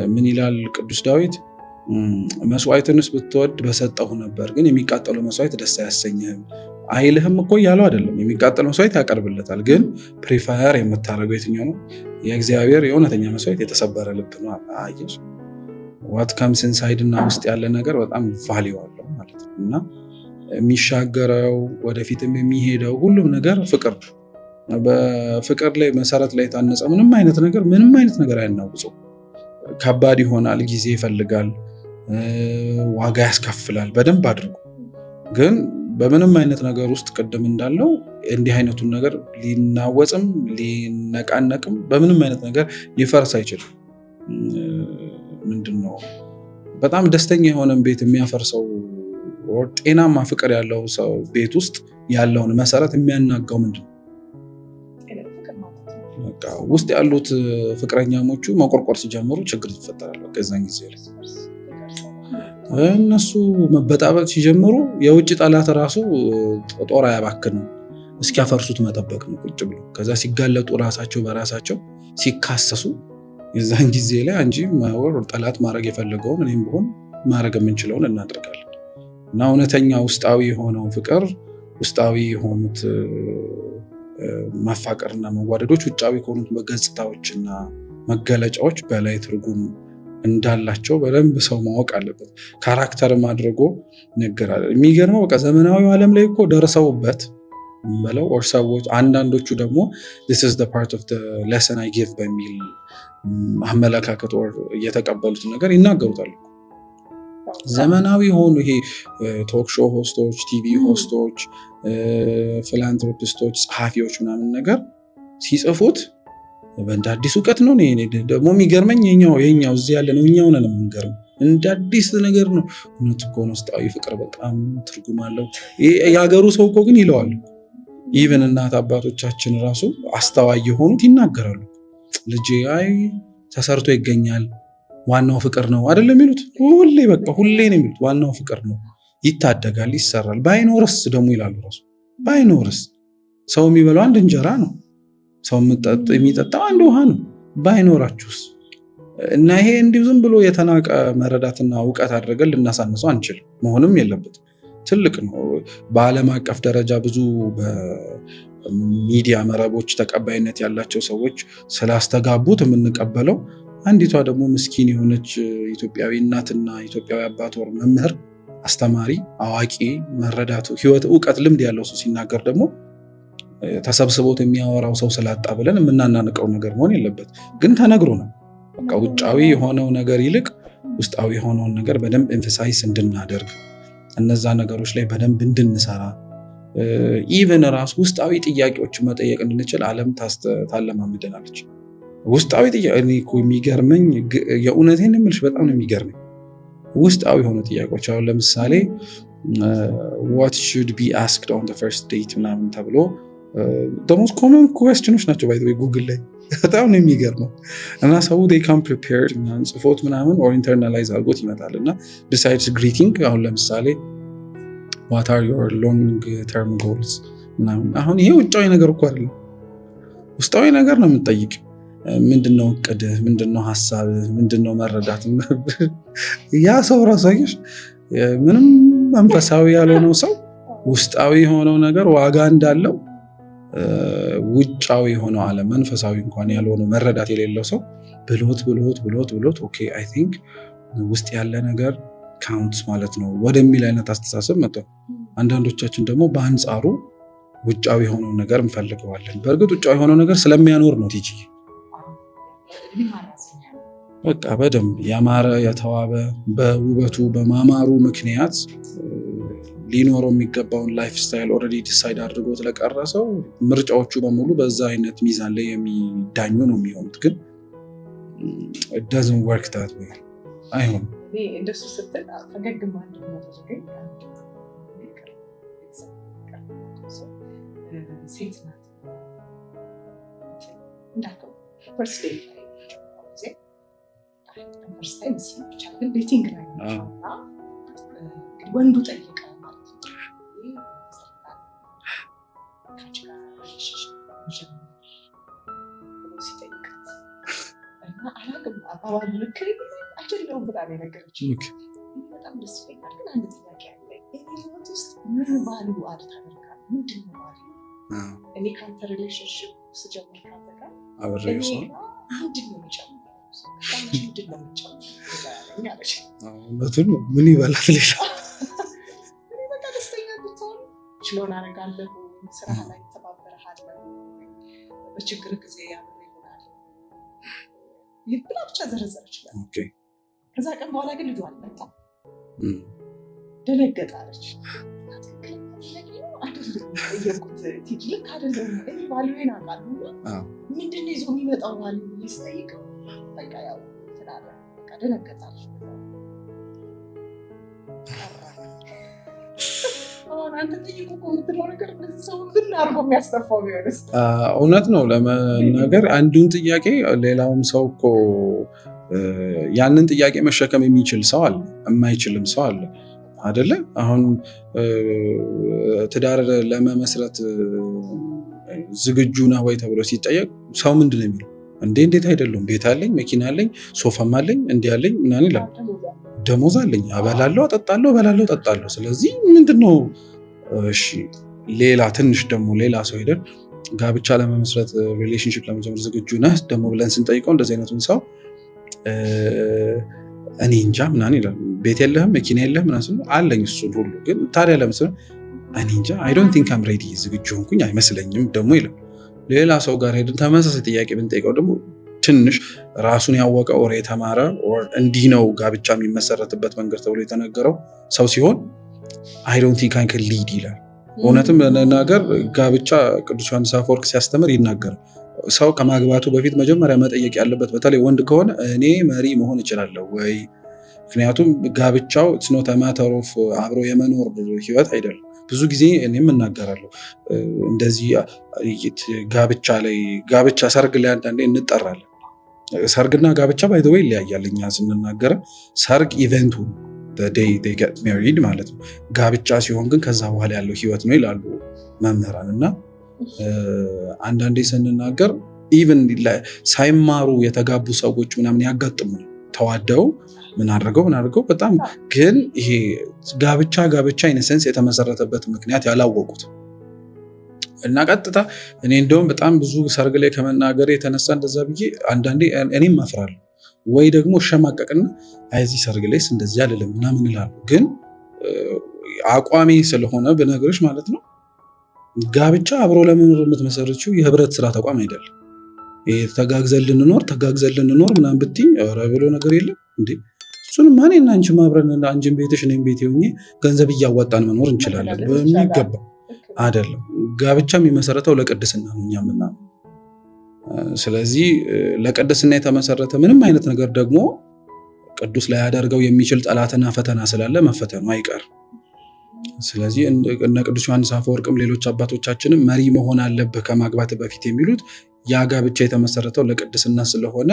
ምን ይላል ቅዱስ ዳዊት? "መስዋዕትንስ ብትወድ በሰጠሁ ነበር፣ ግን የሚቃጠለው መስዋዕት ደስ አያሰኝህም" አይልህም እኮ እያለው አይደለም። የሚቃጠል መስዋዕት ያቀርብለታል፣ ግን prefer የምታደርገው የትኛው ነው? የእግዚአብሔር የእውነተኛ መስዋዕት የተሰበረ ልብ ነው። አየሽ፣ what comes inside እና ውስጥ ያለ ነገር በጣም value አለው ማለት ነው። እና የሚሻገረው፣ ወደፊትም የሚሄደው ሁሉም ነገር ፍቅር ነው። በፍቅር ላይ መሰረት ላይ የታነጸ ምንም አይነት ነገር ምንም አይነት ነገር አያናውጸው። ከባድ ይሆናል፣ ጊዜ ይፈልጋል፣ ዋጋ ያስከፍላል በደንብ አድርጎ። ግን በምንም አይነት ነገር ውስጥ ቅድም እንዳለው እንዲህ አይነቱን ነገር ሊናወጽም ሊነቃነቅም በምንም አይነት ነገር ሊፈርስ አይችልም። ምንድን ነው፣ በጣም ደስተኛ የሆነን ቤት የሚያፈርሰው፣ ጤናማ ፍቅር ያለው ሰው ቤት ውስጥ ያለውን መሰረት የሚያናጋው ምንድን ነው? ውስጥ ያሉት ፍቅረኛሞቹ መቆርቆር ሲጀምሩ ችግር ይፈጠራል። በቃ የዛን ጊዜ ላይ እነሱ መበጣበጥ ሲጀምሩ የውጭ ጠላት ራሱ ጦር አያባክንም። እስኪያፈርሱት መጠበቅ ነው ቁጭ ብሎ። ከዛ ሲጋለጡ፣ ራሳቸው በራሳቸው ሲካሰሱ፣ የዛን ጊዜ ላይ አንቺ ጠላት ማድረግ የፈለገውን እኔም ብሆን ማድረግ የምንችለውን እናደርጋለን። እና እውነተኛ ውስጣዊ የሆነው ፍቅር፣ ውስጣዊ የሆኑት መፋቀርና መዋደዶች ውጫዊ ከሆኑት ገጽታዎችና መገለጫዎች በላይ ትርጉም እንዳላቸው በደንብ ሰው ማወቅ አለበት። Character ም አድርጎ ይነገራል። የሚገርመው በቃ ዘመናዊው ዓለም ላይ እኮ ደርሰውበት በለው or ሰዎች አንዳንዶቹ ደግሞ "this is the part of the lesson I give" በሚል አመለካከት or እየተቀበሉት ነገር ይናገሩታል። ዘመናዊ የሆኑ ይሄ talk show host ኦች፣ TV host ኦች፣ philanthropist ኦች፣ ጸሐፊዎች ምናምን ነገር ሲጽፉት እንደ አዲስ እውቀት ነው። ደግሞ የሚገርመኝ የኛው እዚህ ያለ ነው፣ እኛው ነን የምንገርመው። እንደ አዲስ ነገር ነው። እውነት እኮ ነው። ውስጣዊ ፍቅር በጣም ትርጉም አለው። የሀገሩ ሰው እኮ ግን ይለዋል። Even እናት አባቶቻችን ራሱ አስተዋይ የሆኑት ይናገራሉ። ልጄ፣ አይ ተሰርቶ ይገኛል፣ ዋናው ፍቅር ነው አይደለም የሚሉት። ሁሌ በቃ ሁሌ ነው የሚሉት፣ ዋናው ፍቅር ነው፣ ይታደጋል፣ ይሰራል። ባይኖርስ ደግሞ ይላሉ ራሱ፣ ባይኖርስ ሰው የሚበላው አንድ እንጀራ ነው፣ ሰው የሚጠጣው አንድ ውሃ ነው። ባይኖራችሁስ? እና ይሄ እንዲሁ ዝም ብሎ የተናቀ መረዳትና እውቀት አድርገን ልናሳንሰው አንችልም። መሆንም የለበትም። ትልቅ ነው። በዓለም አቀፍ ደረጃ ብዙ በሚዲያ መረቦች ተቀባይነት ያላቸው ሰዎች ስላስተጋቡት የምንቀበለው፣ አንዲቷ ደግሞ ምስኪን የሆነች ኢትዮጵያዊ እናትና ኢትዮጵያዊ አባት or መምህር፣ አስተማሪ፣ አዋቂ፣ መረዳቱ፣ ህይወት፣ እውቀት፣ ልምድ ያለው ሰው ሲናገር ደግሞ ተሰብስቦት የሚያወራው ሰው ስላጣ ብለን የምናናንቀው ነገር መሆን የለበት። ግን ተነግሮ ነው። በቃ ውጫዊ የሆነው ነገር ይልቅ ውስጣዊ የሆነውን ነገር በደንብ emphasize እንድናደርግ፣ እነዛ ነገሮች ላይ በደንብ እንድንሰራ፣ even ራሱ ውስጣዊ ጥያቄዎችን መጠየቅ እንድንችል ዓለም ታለማምደናለች። ውስጣዊ ጥያቄ እኔ እኮ የሚገርመኝ፣ የእውነቴን የምልሽ በጣም ነው የሚገርመኝ። ውስጣዊ የሆኑ ጥያቄዎች፣ አሁን ለምሳሌ "what should be asked on first date" ምናምን ተብሎ most common question ኦች ናቸው by ጉግል ላይ። በጣም ነው የሚገርመው። እና ሰው they come prepared ምናምን ጽፎት ምናምን or internalize አድርጎት ይመጣል። እና besides greeting አሁን ለምሳሌ "what are your long term goals" ምናምን፣ አሁን ይሄ ውጫዊ ነገር እኮ አይደለም፣ ውስጣዊ ነገር ነው የምንጠይቅ። ምንድነው እቅድህ? ምንድነው ሀሳብህ? ምንድነው መረዳት? ያ ሰው ራሱ አየሽ፣ ምንም መንፈሳዊ ያልሆነው ሰው ውስጣዊ የሆነው ነገር ዋጋ እንዳለው ውጫዊ የሆነው ዓለም መንፈሳዊ እንኳን ያልሆነው መረዳት የሌለው ሰው ብሎት ብሎት ብሎት ብሎት okay, I think ውስጥ ያለ ነገር counts ማለት ነው ወደሚል አይነት አስተሳሰብ መጥቷል። አንዳንዶቻችን ደግሞ በአንጻሩ ውጫዊ የሆነውን ነገር እንፈልገዋለን። በእርግጥ ውጫዊ የሆነው ነገር ስለሚያኖር ነው ቲጂ፣ በቃ በደንብ ያማረ የተዋበ በውበቱ በማማሩ ምክንያት ሊኖረው የሚገባውን lifestyle already decide አድርጎት ለቀረ ሰው ምርጫዎቹ በሙሉ በዛ አይነት ሚዛን ላይ የሚዳኙ ነው የሚሆኑት። ግን doesn't work that way፣ አይሆንም። እንደሱ ስትል ፈገግ የሚያደርገኝ አንድ ሴት ናት፣ እንዳልከው first date ላይ ጊዜ፣ first time ብቻ ግን dating ላይ ናቸው እና እንግዲህ ወንዱ ጠየቀ ማለት ነው፣ ከአንቺ ጋር relationship መጀመር ብሎ ሲጠይቃት እና አላውቅም አባባሉ ልክ አይደለሁም ብላ ነው የነገረችኝ። በጣም ደስ ይለኛል፣ ግን አንድ ጥያቄ አለ። እኔ ህይወት ውስጥ ምን value add ታደርጋለህ? ምንድን ነው value? እኔ ከአንተ relationship ስጀምር ከአንተ ጋር አብሬው ሰው ምንድን ነው የሚጨምረው? ምንድን ነው የሚጨምረው አለች። እውነቱን ነው። ምን ይበላት ሌላ? እኔ በቃ ደስተኛ እንድትሆን ችሎን አደርጋለሁ፣ ስራ ላይ ተባበረሃለሁ፣ በችግር ጊዜ አብሬ እሆናለሁ ብላ ብቻ ዘረዘረች። ከዛ ቀን በኋላ ግን ልጁ አልመጣም። ደነገጠ አለች። ትክክለኛ ጥያቄ ነው አይደለም የጠየቁት ቲጂ፣ ልክ አይደለም። እኔ value ዬን አውቃለሁ እና ምንድን ነው ይዞ የሚመጣው value ብዬ ስጠይቀው በቃ ያው እንትን አለ። በቃ ደነገጠ አለች። ቀረ። አሁን አንተ ጠይቁ እኮ የምትለው ነገር እንደዚህ ሰው ምን አድርጎ የሚያስጠፋው ቢሆንስ? እውነት ነው ለመናገር አንዱን ጥያቄ ሌላውም ሰው እኮ ያንን ጥያቄ መሸከም የሚችል ሰው አለ፣ የማይችልም ሰው አለ አደለ? አሁን ትዳር ለመመስረት ዝግጁ ነህ ወይ ተብሎ ሲጠየቅ ሰው ምንድን ነው የሚለው? እንዴ እንዴት አይደለሁም፣ ቤት አለኝ፣ መኪና አለኝ፣ ሶፋም አለኝ፣ እንዲህ አለኝ ምናምን ይላል። ደሞዝ አለኝ፣ አበላለሁ፣ አጠጣለሁ፣ እበላለሁ፣ እጠጣለሁ። ስለዚህ ምንድን ነው? እሺ ሌላ ትንሽ ደግሞ ሌላ ሰው ሄደን ጋብቻ ለመመስረት relationship ለመጀመር ዝግጁ ነህ ደግሞ ብለን ስንጠይቀው እንደዚህ አይነቱን ሰው እኔ እንጃ ምናምን ይላል። ቤት የለህም፣ መኪና የለህም ምናምን ስንለው አለኝ እሱን ሁሉ፣ ግን ታዲያ ለምሳሌ እኔ እንጃ፣ I don't think I'm ready፣ ዝግጁ ሆንኩኝ አይመስለኝም ደግሞ ይላል። ሌላ ሰው ጋር ሄደን ተመሳሳይ ጥያቄ ብንጠይቀው ደግሞ ትንሽ ራሱን ያወቀ or የተማረ or እንዲህ ነው ጋብቻ የሚመሰረትበት መንገድ ተብሎ የተነገረው ሰው ሲሆን I don't think I can lead ይላል። እውነትም ለመናገር ጋብቻ ቅዱስ ዮሐንስ አፈወርቅ ሲያስተምር ይናገራል። ሰው ከማግባቱ በፊት መጀመሪያ መጠየቅ ያለበት በተለይ ወንድ ከሆነ እኔ መሪ መሆን እችላለሁ ወይ? ምክንያቱም ጋብቻው it's not a matter of አብሮ የመኖር ህይወት አይደለም። ብዙ ጊዜ እኔም እናገራለሁ እንደዚህ ጋብቻ ላይ፣ ጋብቻ ሰርግ ላይ አንዳንዴ እንጠራለን። ሰርግና ጋብቻ by the way ይለያያል። እኛ ስንናገር ሰርግ event ኡ day they get married ማለት ነው። ጋብቻ ሲሆን ግን ከዛ በኋላ ያለው ህይወት ነው ይላሉ መምህራን። እና አንዳንዴ ስንናገር even ሳይማሩ የተጋቡ ሰዎች ምናምን ያጋጥሙናል። ተዋደው ምን አድርገው ምን አድርገው በጣም ግን ይሄ ጋብቻ in a sense የተመሰረተበት ምክንያት ያላወቁት እና ቀጥታ እኔ እንደውም በጣም ብዙ ሰርግ ላይ ከመናገር የተነሳ እንደዛ ብዬ አንዳንዴ እኔም አፍራለሁ ወይ ደግሞ እሸማቀቅና አይ እዚህ ሰርግ ላይስ እንደዚህ አልልም ምናምን እላለሁ። ግን አቋሜ ስለሆነ ብነግርሽ ማለት ነው፣ ጋብቻ አብሮ ለመኖር የምትመሰርችው የህብረት ስራ ተቋም አይደለም። ይሄ ተጋግዘን ልንኖር ምናምን ብትይኝ ኧረ ብሎ ነገር የለም እንዴ። እሱንማ እኔና አንቺም አብረን አንቺም ቤትሽ እኔም ቤቴ ሆኜ ገንዘብ እያዋጣን መኖር እንችላለን በሚገባ። አይደለም፣ ጋብቻ የሚመሰረተው ለቅድስና ነው እኛ የምናምነው። ስለዚህ ለቅድስና የተመሰረተ ምንም አይነት ነገር ደግሞ ቅዱስ ላያደርገው የሚችል ጠላትና ፈተና ስላለ መፈተኑ አይቀርም። ስለዚህ እነ ቅዱስ ዮሐንስ አፈወርቅም ሌሎች አባቶቻችንም መሪ መሆን አለብህ ከማግባት በፊት የሚሉት ያ ጋብቻ የተመሰረተው ለቅድስና ስለሆነ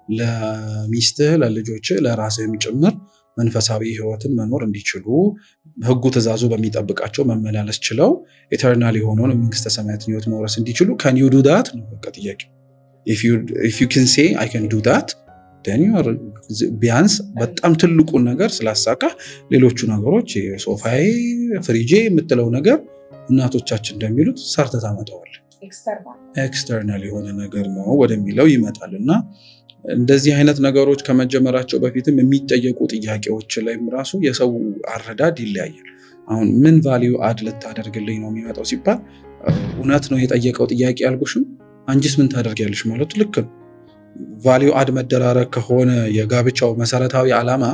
ለሚስትህ፣ ለልጆችህ፣ ለራስህም ጭምር መንፈሳዊ ሕይወትን መኖር እንዲችሉ፣ ሕጉ ትእዛዙ በሚጠብቃቸው መመላለስ ችለው eternal የሆነውን መንግስተ ሰማያትን ሕይወት መውረስ እንዲችሉ can you do that ነው በቃ ጥያቄው። If you can say I can do that, ቢያንስ በጣም ትልቁን ነገር ስላሳካ ሌሎቹ ነገሮች ሶፋዬ፣ ፍሪጄ የምትለው ነገር እናቶቻችን እንደሚሉት ሰርተህ ታመጣዋለህ። External የሆነ ነገር ነው ወደሚለው ይመጣል። እና እንደዚህ አይነት ነገሮች ከመጀመራቸው በፊትም የሚጠየቁ ጥያቄዎች ላይም ራሱ የሰው አረዳድ ይለያያል። አሁን ምን value add ልታደርግልኝ ነው የሚመጣው ሲባል እውነት ነው የጠየቀው ጥያቄ ያልኩሽም፣ አንቺስ ምን ታደርጊያለሽ ማለቱ ልክ ነው። Value add መደራረግ ከሆነ የጋብቻው መሰረታዊ ዓላማ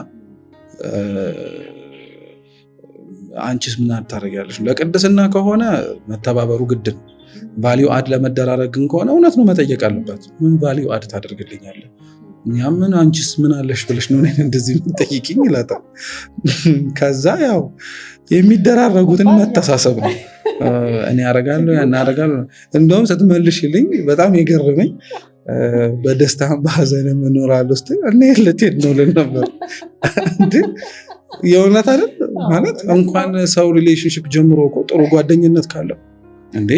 አንቺስ ምን ታደርጊያለሽ? ለቅድስና ከሆነ መተባበሩ ግድ ነው። Value add ለመደራረግ ግን ከሆነ እውነት ነው መጠየቅ አለባት። ምን value add ታደርግልኛለህ? እኛም ምን አንቺስ ምን አለሽ ብለሽ ነው እኔን እንደዚህ የምትጠይቂኝ ይላታል። ከዛ ያው የሚደራረጉትን መተሳሰብ ነው። እኔ አደርጋለሁ ያን አደርጋለሁ። እንደውም ስትመልሽልኝ በጣም የገረመኝ በደስታም በሀዘንም እኖራለሁ ስትል እኔ ልትሄድ ነው ልል ነበር። እንዴ የእውነት አይደል? ማለት እንኳን ሰው relationship ጀምሮ እኮ ጥሩ ጓደኝነት ካለው እንዴ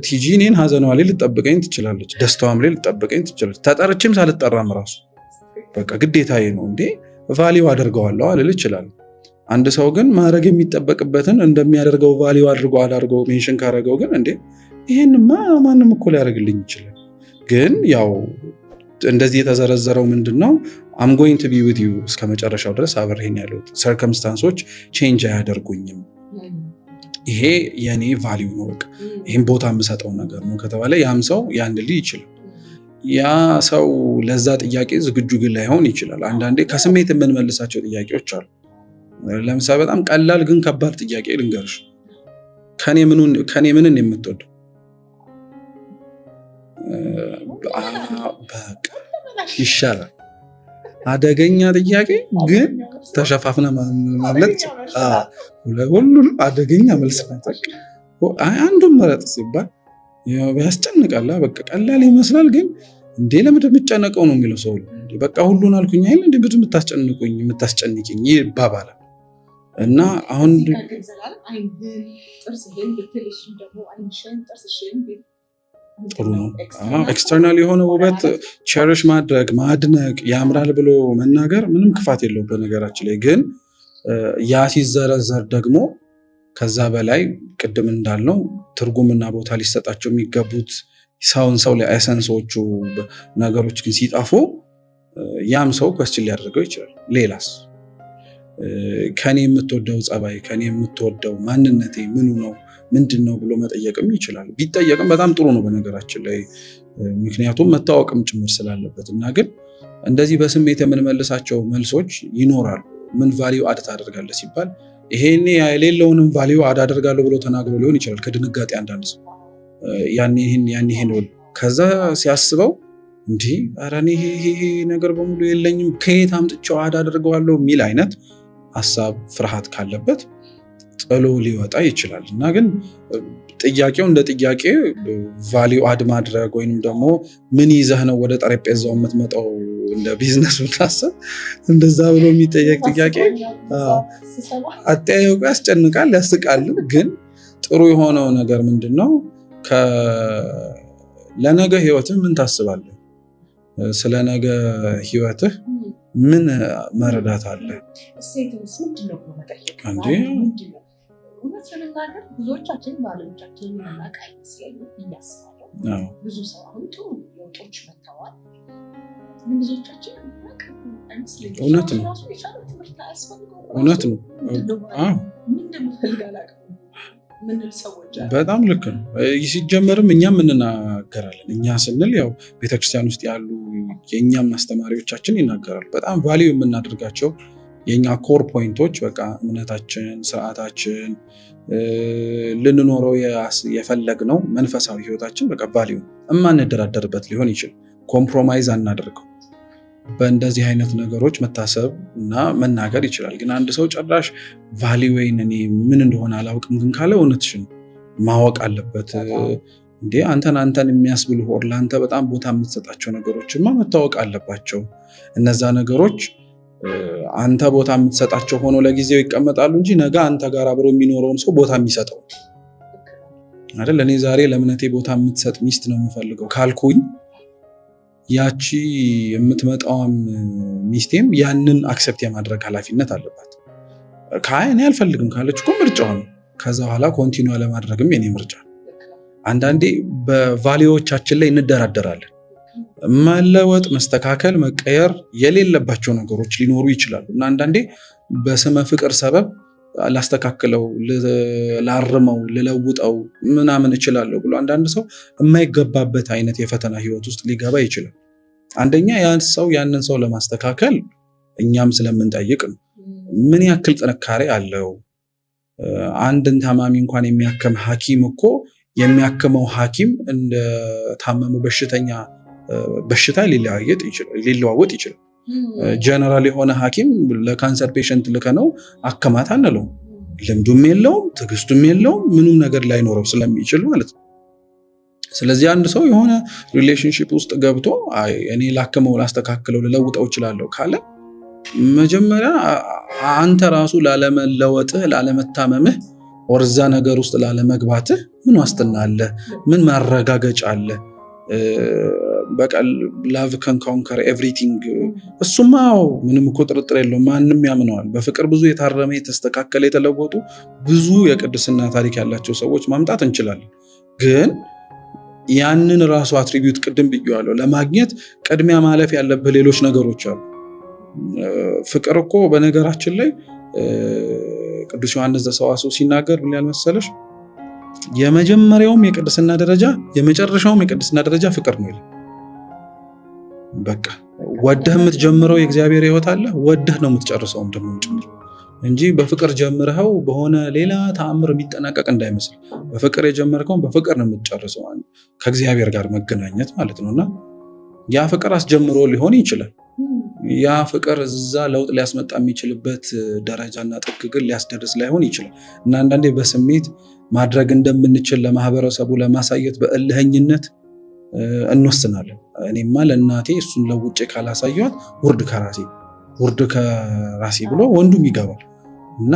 ቲጂ እኔን ሀዘኗ ላይ ልጠብቀኝ ትችላለች፣ ደስታዋም ላይ ልጠብቀኝ ትችላለች። ተጠርቼም ሳልጠራም ራሱ በቃ ግዴታዬ ነው እንዴ value አደርገዋለሁ አልል እችላለሁ። አንድ ሰው ግን ማድረግ የሚጠበቅበትን እንደሚያደርገው value አድርጎ አላድርገው mention ካደረገው ግን እንዴ ይሄንማ ማንም እኮ ሊያደርግልኝ ይችላል። ግን ያው እንደዚህ የተዘረዘረው ምንድን ነው፣ I'm going to be with you እስከ መጨረሻው ድረስ አብሬህ ያለሁት፣ circumstance ኦች change አያደርጉኝም፣ ይሄ የኔ value ነው፣ በቃ ይህም ቦታ የምሰጠው ነገር ነው ከተባለ ያም ሰው ያን ሊል ይችላል። ያ ሰው ለዛ ጥያቄ ዝግጁ ግን ላይሆን ይችላል። አንዳንዴ ከስሜት የምንመልሳቸው ጥያቄዎች አሉ። ለምሳሌ በጣም ቀላል ግን ከባድ ጥያቄ ልንገርሽ። ከኔ ምንን የምትወደው? በቃ ይሻላል። አደገኛ ጥያቄ ግን ተሸፋፍነ ማምለጥ፣ ሁሉንም አደገኛ መልስ ናት። አንዱን መረጥ ሲባል ያስጨንቃል። በቃ ቀላል ይመስላል ግን እንዴ ለምንድን የምጨነቀው ነው የሚለው ሰው። በቃ ሁሉን አልኩኝ አይደል እንዴ ብዙ የምታስጨንቁኝ የምታስጨንቂኝ ይባባላል። እና አሁን አይንህን ጥርስህን ብትል እሱም ደግሞ አይንሽን ጥርስሽን ቢል ጥሩ ነው። External የሆነ ውበት cherish ማድረግ፣ ማድነቅ፣ ያምራል ብሎ መናገር ምንም ክፋት የለውም። በነገራችን ላይ ግን ያ ሲዘረዘር ደግሞ ከዛ በላይ ቅድም እንዳልነው ትርጉምና ቦታ ሊሰጣቸው የሚገቡት ሰውን ሰው ላይ essence ኦቹ ነገሮች ግን ሲጠፉ ያም ሰው question ሊያደርገው ይችላል። ሌላስ ከኔ የምትወደው ጸባይ፣ ከኔ የምትወደው ማንነቴ ምኑ ነው፣ ምንድን ነው ብሎ መጠየቅም ይችላል። ቢጠየቅም በጣም ጥሩ ነው በነገራችን ላይ፣ ምክንያቱም መታወቅም ጭምር ስላለበት። እና ግን እንደዚህ በስሜት የምንመልሳቸው መልሶች ይኖራሉ። ምን value add ታደርጋለህ ሲባል ይሄኔ የሌለውንም value add አደርጋለሁ ብሎ ተናግሮ ሊሆን ይችላል። ከድንጋጤ አንዳንድ ሰው ያን ይህን ያን ይሄን፣ ከዛ ሲያስበው እንዲህ ኧረ እኔ ይሄ ነገር በሙሉ የለኝም፣ ከየት አምጥቼው add አደርገዋለሁ የሚል አይነት ሀሳብ ፍርሃት ካለበት ጥሎ ሊወጣ ይችላል። እና ግን ጥያቄው እንደ ጥያቄ value add ማድረግ ወይንም ደግሞ ምን ይዘህ ነው ወደ ጠረጴዛው የምትመጣው እንደ ቢዝነስ ብታስብ እንደዛ ብሎ የሚጠየቅ ጥያቄ አጠያየቁ ያስጨንቃል፣ ያስቃል። ግን ጥሩ የሆነው ነገር ምንድን ነው? ለነገ ህይወትህ ምን ታስባለህ? ስለ ነገ ህይወትህ ምን መረዳት አለ? እሴትንስ ምንድን ነው ብሎ መጠየቅ። እንዴ ምንድን ነው? እውነት ለመናገር ብዙዎቻችን ባሎቻችንን የምናውቅ አይመስለኝም ብዬ አስባለሁ። ብዙ ሰው አሁን ጥሩ ለውጦች መጥተዋል፣ ግን ብዙዎቻችን የምናውቅ አይመስለኝም። እውነት ነው። ራሱ የቻለ ትምህርት አያስፈልገውም። እውነት ነው። ምንድን ነው ማለት ምን እንደምፈልግ አላውቅም ምንል ሰዎች አሉ። በጣም ልክ ነው። ሲጀመርም እኛም እንናገራለን። እኛ ስንል ያው ቤተክርስቲያን ውስጥ ያሉ የእኛም አስተማሪዎቻችን ይናገራሉ። በጣም value የምናደርጋቸው የእኛ core point ኦች በቃ እምነታችን፣ ስርዓታችን፣ ልንኖረው የፈለግነው መንፈሳዊ ህይወታችን በቃ value የማንደራደርበት ሊሆን ይችላል። Compromise አናደርገው። በእንደዚህ አይነት ነገሮች መታሰብ እና መናገር ይችላል። ግን አንድ ሰው ጭራሽ value ዌን እኔ ምን እንደሆነ አላውቅም ግን ካለ እውነትሽን ማወቅ አለበት። እንዴ አንተን አንተን የሚያስብሉ or ለአንተ በጣም ቦታ የምትሰጣቸው ነገሮችማ መታወቅ አለባቸው። እነዛ ነገሮች አንተ ቦታ የምትሰጣቸው ሆኖ ለጊዜው ይቀመጣሉ እንጂ ነገ አንተ ጋር አብሮ የሚኖረውን ሰው ቦታ የሚሰጠው አይደል? እኔ ዛሬ ለእምነቴ ቦታ የምትሰጥ ሚስት ነው የምፈልገው ካልኩኝ ያቺ የምትመጣዋም ሚስቴም ያንን accept የማድረግ ኃላፊነት አለባት። ካይ እኔ አልፈልግም ካለች እኮ ምርጫዋ ነው። ከዛ በኋላ continue ለማድረግም የኔ ምርጫ ነው። አንዳንዴ በ value ዎቻችን ላይ እንደራደራለን። መለወጥ፣ መስተካከል፣ መቀየር የሌለባቸው ነገሮች ሊኖሩ ይችላሉ እና አንዳንዴ በስመ ፍቅር ሰበብ ላስተካክለው፣ ላርመው፣ ልለውጠው ምናምን እችላለሁ ብሎ አንዳንድ ሰው የማይገባበት አይነት የፈተና ህይወት ውስጥ ሊገባ ይችላል። አንደኛ ያን ሰው ያንን ሰው ለማስተካከል እኛም ስለምንጠይቅ ነው። ምን ያክል ጥንካሬ አለው? አንድን ታማሚ እንኳን የሚያክም ሐኪም እኮ የሚያክመው ሐኪም እንደ ታመሙ በሽተኛ በሽታ ሊለዋወጥ ይችላል። ጀነራል የሆነ ሐኪም ለካንሰር patient ልከነው አከማት አንለውም። ልምዱም የለውም፣ ትዕግስቱም የለውም፣ ምንም ነገር ላይኖረው ስለሚችል ማለት ነው። ስለዚህ አንድ ሰው የሆነ relationship ውስጥ ገብቶ እኔ ላክመው፣ ላስተካክለው፣ ልለውጠው እችላለሁ ካለ መጀመሪያ አንተ ራሱ ላለመለወጥህ፣ ላለመታመምህ፣ ወደዛ ነገር ውስጥ ላለመግባትህ ምን ዋስትና አለ? ምን ማረጋገጫ አለ? በቃ love can conquer everything። እሱማ ምንም እኮ ጥርጥር የለውም፣ ማንም ያምነዋል። በፍቅር ብዙ የታረመ፣ የተስተካከለ፣ የተለወጡ ብዙ የቅድስና ታሪክ ያላቸው ሰዎች ማምጣት እንችላለን። ግን ያንን ራሱ attribute ቅድም ብዬዋለሁ ለማግኘት ቅድሚያ ማለፍ ያለብህ ሌሎች ነገሮች አሉ። ፍቅር እኮ በነገራችን ላይ ቅዱስ ዮሐንስ ዘሰዋስው ሲናገር ምን ያህል መሰለሽ፣ የመጀመሪያውም የቅድስና ደረጃ የመጨረሻውም የቅድስና ደረጃ ፍቅር ነው ይላል። በቃ ወደህ የምትጀምረው የእግዚአብሔር ሕይወት አለ፣ ወደህ ነው የምትጨርሰውም ደግሞ ጭምር እንጂ በፍቅር ጀምረኸው በሆነ ሌላ ተአምር የሚጠናቀቅ እንዳይመስል። በፍቅር የጀመርከውን በፍቅር ነው የምትጨርሰው፣ ከእግዚአብሔር ጋር መገናኘት ማለት ነው። እና ያ ፍቅር አስጀምሮ ሊሆን ይችላል። ያ ፍቅር እዛ ለውጥ ሊያስመጣ የሚችልበት ደረጃና ጥግ ግን ሊያስደርስ ላይሆን ይችላል። እና አንዳንዴ በስሜት ማድረግ እንደምንችል ለማህበረሰቡ ለማሳየት በእልህኝነት እንወስናለን። እኔማ ለእናቴ እሱን ለውጬ ካላሳየኋት ውርድ ከራሴ፣ ውርድ ከራሴ ብሎ ወንዱም ይገባል። እና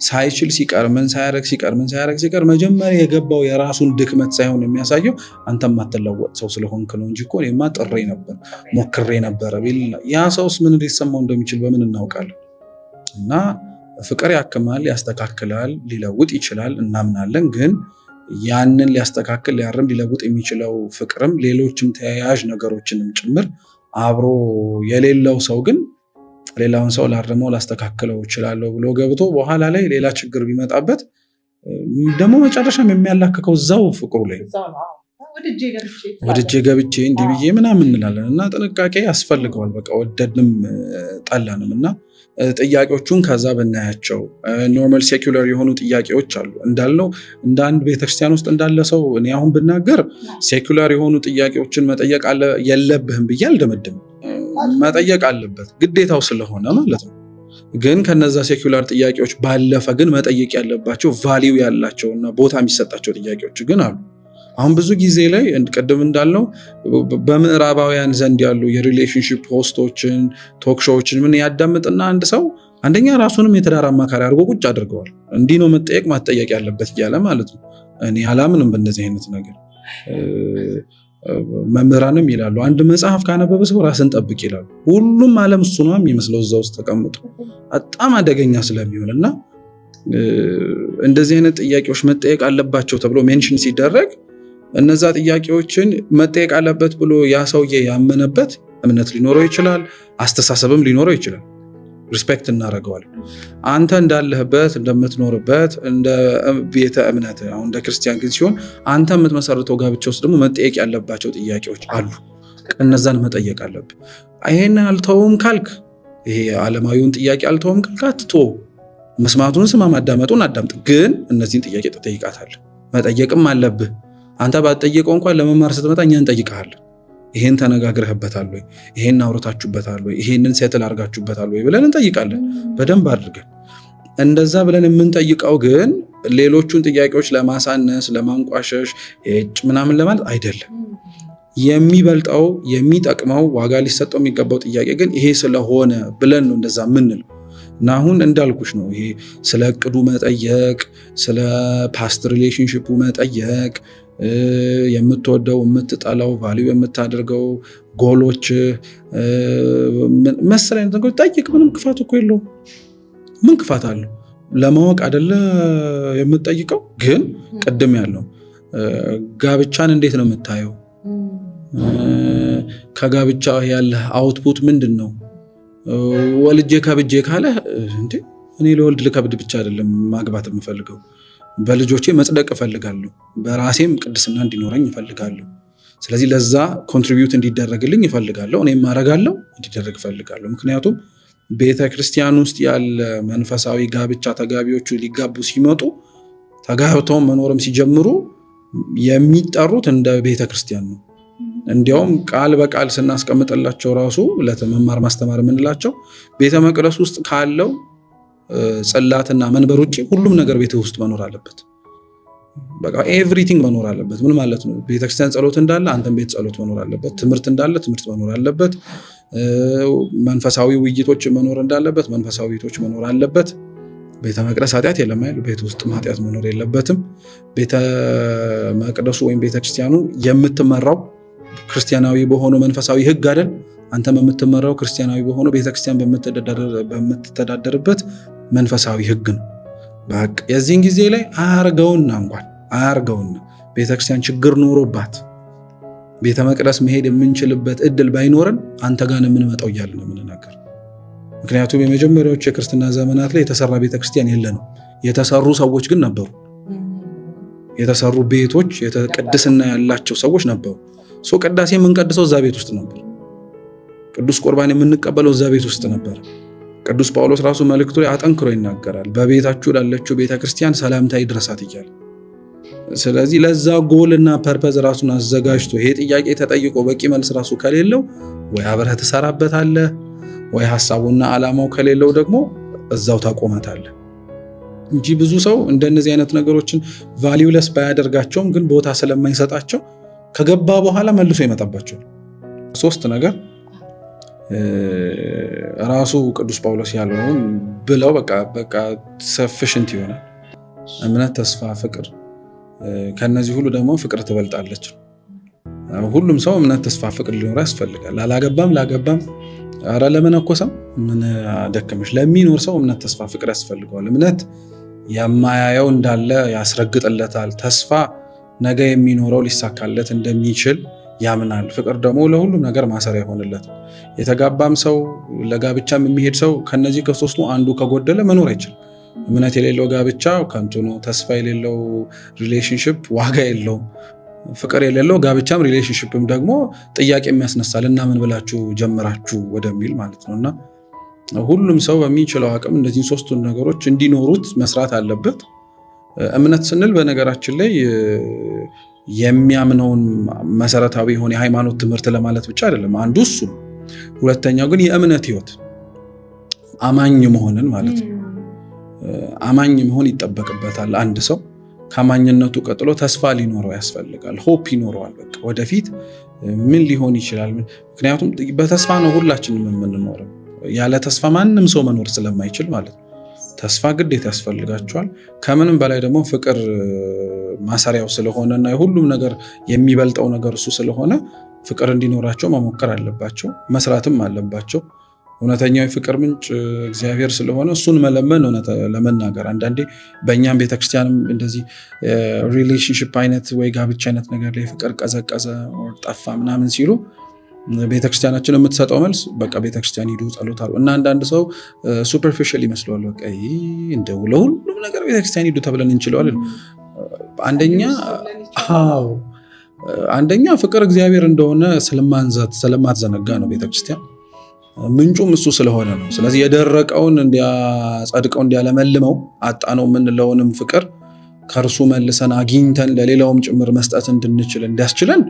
ሳይችል ሲቀር፣ ምን ሳያረግ ሲቀር፣ ምን ሳያረግ ሲቀር መጀመሪያ የገባው የራሱን ድክመት ሳይሆን የሚያሳየው አንተ የማትለወጥ ሰው ስለሆንክ ነው እንጂ እኮ እኔማ ጥሬ ነበር፣ ሞክሬ ነበረ ቢል ያ ሰውስ ምን ሊሰማው እንደሚችል በምን እናውቃለን? እና ፍቅር ያክማል፣ ያስተካክላል፣ ሊለውጥ ይችላል እናምናለን። ግን ያንን ሊያስተካክል፣ ሊያርም፣ ሊለውጥ የሚችለው ፍቅርም ሌሎችም ተያያዥ ነገሮችንም ጭምር አብሮ የሌለው ሰው ግን ሌላውን ሰው ላርመው፣ ላስተካክለው እችላለሁ ብሎ ገብቶ በኋላ ላይ ሌላ ችግር ቢመጣበት ደግሞ መጨረሻም የሚያላክከው እዛው ፍቅሩ ላይ ወድጄ ገብቼ እንዲህ ብዬ ምናምን እንላለን። እና ጥንቃቄ ያስፈልገዋል። በቃ ወደድንም ጠላንም እና ጥያቄዎቹን ከዛ ብናያቸው normal secular የሆኑ ጥያቄዎች አሉ። እንዳልነው እንደ አንድ ቤተክርስቲያን ውስጥ እንዳለ ሰው እኔ አሁን ብናገር secular የሆኑ ጥያቄዎችን መጠየቅ የለብህም ብዬ አልደመድም። መጠየቅ አለበት፣ ግዴታው ስለሆነ ማለት ነው። ግን ከነዛ secular ጥያቄዎች ባለፈ ግን መጠየቅ ያለባቸው value ያላቸው እና ቦታ የሚሰጣቸው ጥያቄዎች ግን አሉ። አሁን ብዙ ጊዜ ላይ ቅድም እንዳልነው በምዕራባውያን ዘንድ ያሉ የ relationship host ኦችን፣ talk show ዎችን ምን ያዳምጥና አንድ ሰው አንደኛ ራሱንም የትዳር አማካሪ አድርጎ ቁጭ አድርገዋል። እንዲህ ነው መጠየቅ ማጠየቅ ያለበት እያለ ማለት ነው። እኔ አላምንም በእንደዚህ አይነት ነገር። መምህራንም ይላሉ አንድ መጽሐፍ ካነበበ ሰው ራስን ጠብቅ ይላሉ። ሁሉም ዓለም እሱ ነው የሚመስለው እዛ ውስጥ ተቀምጦ፣ በጣም አደገኛ ስለሚሆን። እና እንደዚህ አይነት ጥያቄዎች መጠየቅ አለባቸው ተብሎ mention ሲደረግ እነዛ ጥያቄዎችን መጠየቅ አለበት ብሎ ያ ሰውዬ ያመነበት እምነት ሊኖረው ይችላል፣ አስተሳሰብም ሊኖረው ይችላል። Respect እናደርገዋለን። አንተ እንዳለህበት፣ እንደምትኖርበት እንደ ቤተ እምነት፣ አሁን እንደ ክርስቲያን ግን ሲሆን አንተ የምትመሰርተው ጋብቻ ውስጥ ደግሞ መጠየቅ ያለባቸው ጥያቄዎች አሉ። እነዛን መጠየቅ አለብህ። ይሄን አልተውም ካልክ፣ ይሄ ዓለማዊውን ጥያቄ አልተውም ካልክ አትተወው። መስማቱን ስማ፣ ማዳመጡን አዳምጥ። ግን እነዚህን ጥያቄ ትጠይቃታለህ፣ መጠየቅም አለብህ። አንተ ባትጠይቀው እንኳን ለመማር ስትመጣ እኛ እንጠይቅሃለን። ይሄን ተነጋግረህበታል ወይ? ይሄን አውርታችሁበታል ወይ? ይሄንን settle አድርጋችሁበታል ወይ ብለን እንጠይቃለን በደንብ አድርገን። እንደዛ ብለን የምንጠይቀው ግን ሌሎቹን ጥያቄዎች ለማሳነስ፣ ለማንቋሸሽ ምናምን ለማለት አይደለም። የሚበልጠው፣ የሚጠቅመው፣ ዋጋ ሊሰጠው የሚገባው ጥያቄ ግን ይሄ ስለሆነ ብለን ነው እንደዛ ምንለው። እና አሁን እንዳልኩሽ ነው፣ ይሄ ስለ እቅዱ መጠየቅ፣ ስለ past relationship ኡ መጠየቅ፣ የምትወደው፣ የምትጠላው፣ value የምታደርገው፣ ጎሎች መሰል አይነት ነገሮች ጠይቅ። ምንም ክፋት እኮ የለውም። ምን ክፋት አለው? ለማወቅ አይደለ የምትጠይቀው? ግን ቅድም ያለው ጋብቻን እንዴት ነው የምታየው? ከጋብቻ ያለህ output ምንድን ነው? ወልጄ ከብጄ ካለ እንዴ እኔ ለወልድ ልከብድ ብቻ አይደለም ማግባት የምፈልገው፣ በልጆቼ መጽደቅ እፈልጋለሁ፣ በራሴም ቅድስና እንዲኖረኝ እፈልጋለሁ። ስለዚህ ለዛ contribute እንዲደረግልኝ እፈልጋለሁ፣ እኔም አደርጋለሁ፣ እንዲደረግ እፈልጋለሁ። ምክንያቱም ቤተ ክርስቲያን ውስጥ ያለ መንፈሳዊ ጋብቻ ተጋቢዎቹ ሊጋቡ ሲመጡ ተጋብተው መኖርም ሲጀምሩ የሚጠሩት እንደ ቤተ ክርስቲያን ነው። እንዲያውም ቃል በቃል ስናስቀምጥላቸው ራሱ ለመማር ማስተማር የምንላቸው ቤተ መቅደስ ውስጥ ካለው ጽላትና መንበር ውጭ ሁሉም ነገር ቤት ውስጥ መኖር አለበት። በቃ everything መኖር አለበት። ምን ማለት ነው? ቤተክርስቲያን ጸሎት እንዳለ አንተም ቤት ጸሎት መኖር አለበት። ትምህርት እንዳለ ትምህርት መኖር አለበት። መንፈሳዊ ውይይቶች መኖር እንዳለበት መንፈሳዊ ውይይቶች መኖር አለበት። ቤተ መቅደስ ኃጢአት የለም አይደል? ቤት ውስጥ ኃጢአት መኖር የለበትም። ቤተ መቅደሱ ወይም ቤተክርስቲያኑ የምትመራው ክርስቲያናዊ በሆነው መንፈሳዊ ሕግ አይደል? አንተም የምትመራው ክርስቲያናዊ በሆነው ቤተክርስቲያን በምትተዳደርበት መንፈሳዊ ሕግ ነው። በቃ የዚህን ጊዜ ላይ አያርገውና እንኳን አያርገውና ቤተክርስቲያን ችግር ኖሮባት ቤተ መቅደስ መሄድ የምንችልበት እድል ባይኖረን አንተ ጋር ነው የምንመጣው እያልን ነው የምንናገር። ምክንያቱም የመጀመሪያዎቹ የክርስትና ዘመናት ላይ የተሰራ ቤተክርስቲያን የለንም። የተሰሩ ሰዎች ግን ነበሩ። የተሰሩ ቤቶች ቅድስና ያላቸው ሰዎች ነበሩ። So ቅዳሴ የምንቀድሰው እዛ ቤት ውስጥ ነበር። ቅዱስ ቁርባን የምንቀበለው እዛ ቤት ውስጥ ነበር። ቅዱስ ጳውሎስ ራሱ መልእክቱ ላይ አጠንክሮ ይናገራል። በቤታችሁ ላለችው ቤተክርስቲያን ሰላምታ ይድረሳት እያለ። ስለዚህ ለዛ goal ና purpose ራሱን አዘጋጅቶ ይሄ ጥያቄ ተጠይቆ በቂ መልስ ራሱ ከሌለው ወይ አብረህ ትሰራበታለህ፣ ወይ ሀሳቡና ዓላማው ከሌለው ደግሞ እዛው ታቆማታለህ እንጂ ብዙ ሰው እንደነዚህ አይነት ነገሮችን valueless ባያደርጋቸውም ግን ቦታ ስለማይሰጣቸው ከገባ በኋላ መልሶ ይመጣባቸዋል። ሶስት ነገር ራሱ ቅዱስ ጳውሎስ ያለውን ብለው በቃ በቃ sufficient ይሆናል። እምነት፣ ተስፋ፣ ፍቅር። ከነዚህ ሁሉ ደግሞ ፍቅር ትበልጣለች። ሁሉም ሰው እምነት፣ ተስፋ፣ ፍቅር ሊኖረው ያስፈልጋል። ላላገባም ላገባም፣ ኧረ ለመነኮሰም ምን ደከመሽ፣ ለሚኖር ሰው እምነት፣ ተስፋ፣ ፍቅር ያስፈልገዋል። እምነት የማያየው እንዳለ ያስረግጥለታል። ተስፋ ነገ የሚኖረው ሊሳካለት እንደሚችል ያምናል። ፍቅር ደግሞ ለሁሉም ነገር ማሰሪያ ይሆንለታል። የተጋባም ሰው ለጋብቻም የሚሄድ ሰው ከነዚህ ከሶስቱ አንዱ ከጎደለ መኖር አይችልም። እምነት የሌለው ጋብቻ ከንቱ ነው። ተስፋ የሌለው relationship ዋጋ የለውም። ፍቅር የሌለው ጋብቻም relationship ም ደግሞ ጥያቄ የሚያስነሳል እና ምን ብላችሁ ጀምራችሁ ወደሚል ማለት ነው። እና ሁሉም ሰው በሚችለው አቅም እነዚህን ሶስቱን ነገሮች እንዲኖሩት መስራት አለበት። እምነት ስንል በነገራችን ላይ የሚያምነውን መሰረታዊ የሆነ የሃይማኖት ትምህርት ለማለት ብቻ አይደለም። አንዱ እሱ ነው። ሁለተኛው ግን የእምነት ህይወት አማኝ መሆንን ማለት ነው። አማኝ መሆን ይጠበቅበታል አንድ ሰው። ከአማኝነቱ ቀጥሎ ተስፋ ሊኖረው ያስፈልጋል። Hope ይኖረዋል። በቃ ወደፊት ምን ሊሆን ይችላል? ምክንያቱም በተስፋ ነው ሁላችንም የምንኖረው። ያለ ተስፋ ማንም ሰው መኖር ስለማይችል ማለት ነው። ተስፋ ግዴታ ያስፈልጋቸዋል። ከምንም በላይ ደግሞ ፍቅር ማሰሪያው ስለሆነ እና የሁሉም ነገር የሚበልጠው ነገር እሱ ስለሆነ ፍቅር እንዲኖራቸው መሞከር አለባቸው፣ መስራትም አለባቸው። እውነተኛው የፍቅር ምንጭ እግዚአብሔር ስለሆነ እሱን መለመን እውነት ለመናገር አንዳንዴ በእኛም ቤተክርስቲያንም እንደዚህ relationship አይነት ወይ ጋብቻ አይነት ነገር ላይ ፍቅር ቀዘቀዘ፣ ጠፋ ምናምን ሲሉ ቤተክርስቲያናችን የምትሰጠው መልስ በቃ ቤተክርስቲያን ሂዱ ጸሎት አሉ እና አንዳንድ ሰው superficial ይመስለዋል። በቃ እንደው ለሁሉም ነገር ቤተክርስቲያን ሂዱ ተብለን እንችለዋለን። አንደኛ አዎ አንደኛ ፍቅር እግዚአብሔር እንደሆነ ስለማትዘነጋ ነው ቤተክርስቲያን፣ ምንጩም እሱ ስለሆነ ነው። ስለዚህ የደረቀውን እንዲያጸድቀው እንዲያለመልመው አጣነው የምንለውንም ፍቅር ከእርሱ መልሰን አግኝተን ለሌላውም ጭምር መስጠት እንድንችል እንዲያስችለን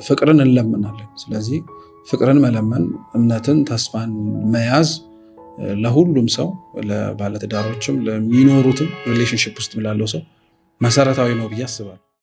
ፍቅርን እንለምናለን። ስለዚህ ፍቅርን መለመን፣ እምነትን፣ ተስፋን መያዝ ለሁሉም ሰው ለባለትዳሮችም ለሚኖሩትም relationship ውስጥ ላለው ሰው መሰረታዊ ነው ብዬ አስባለሁ።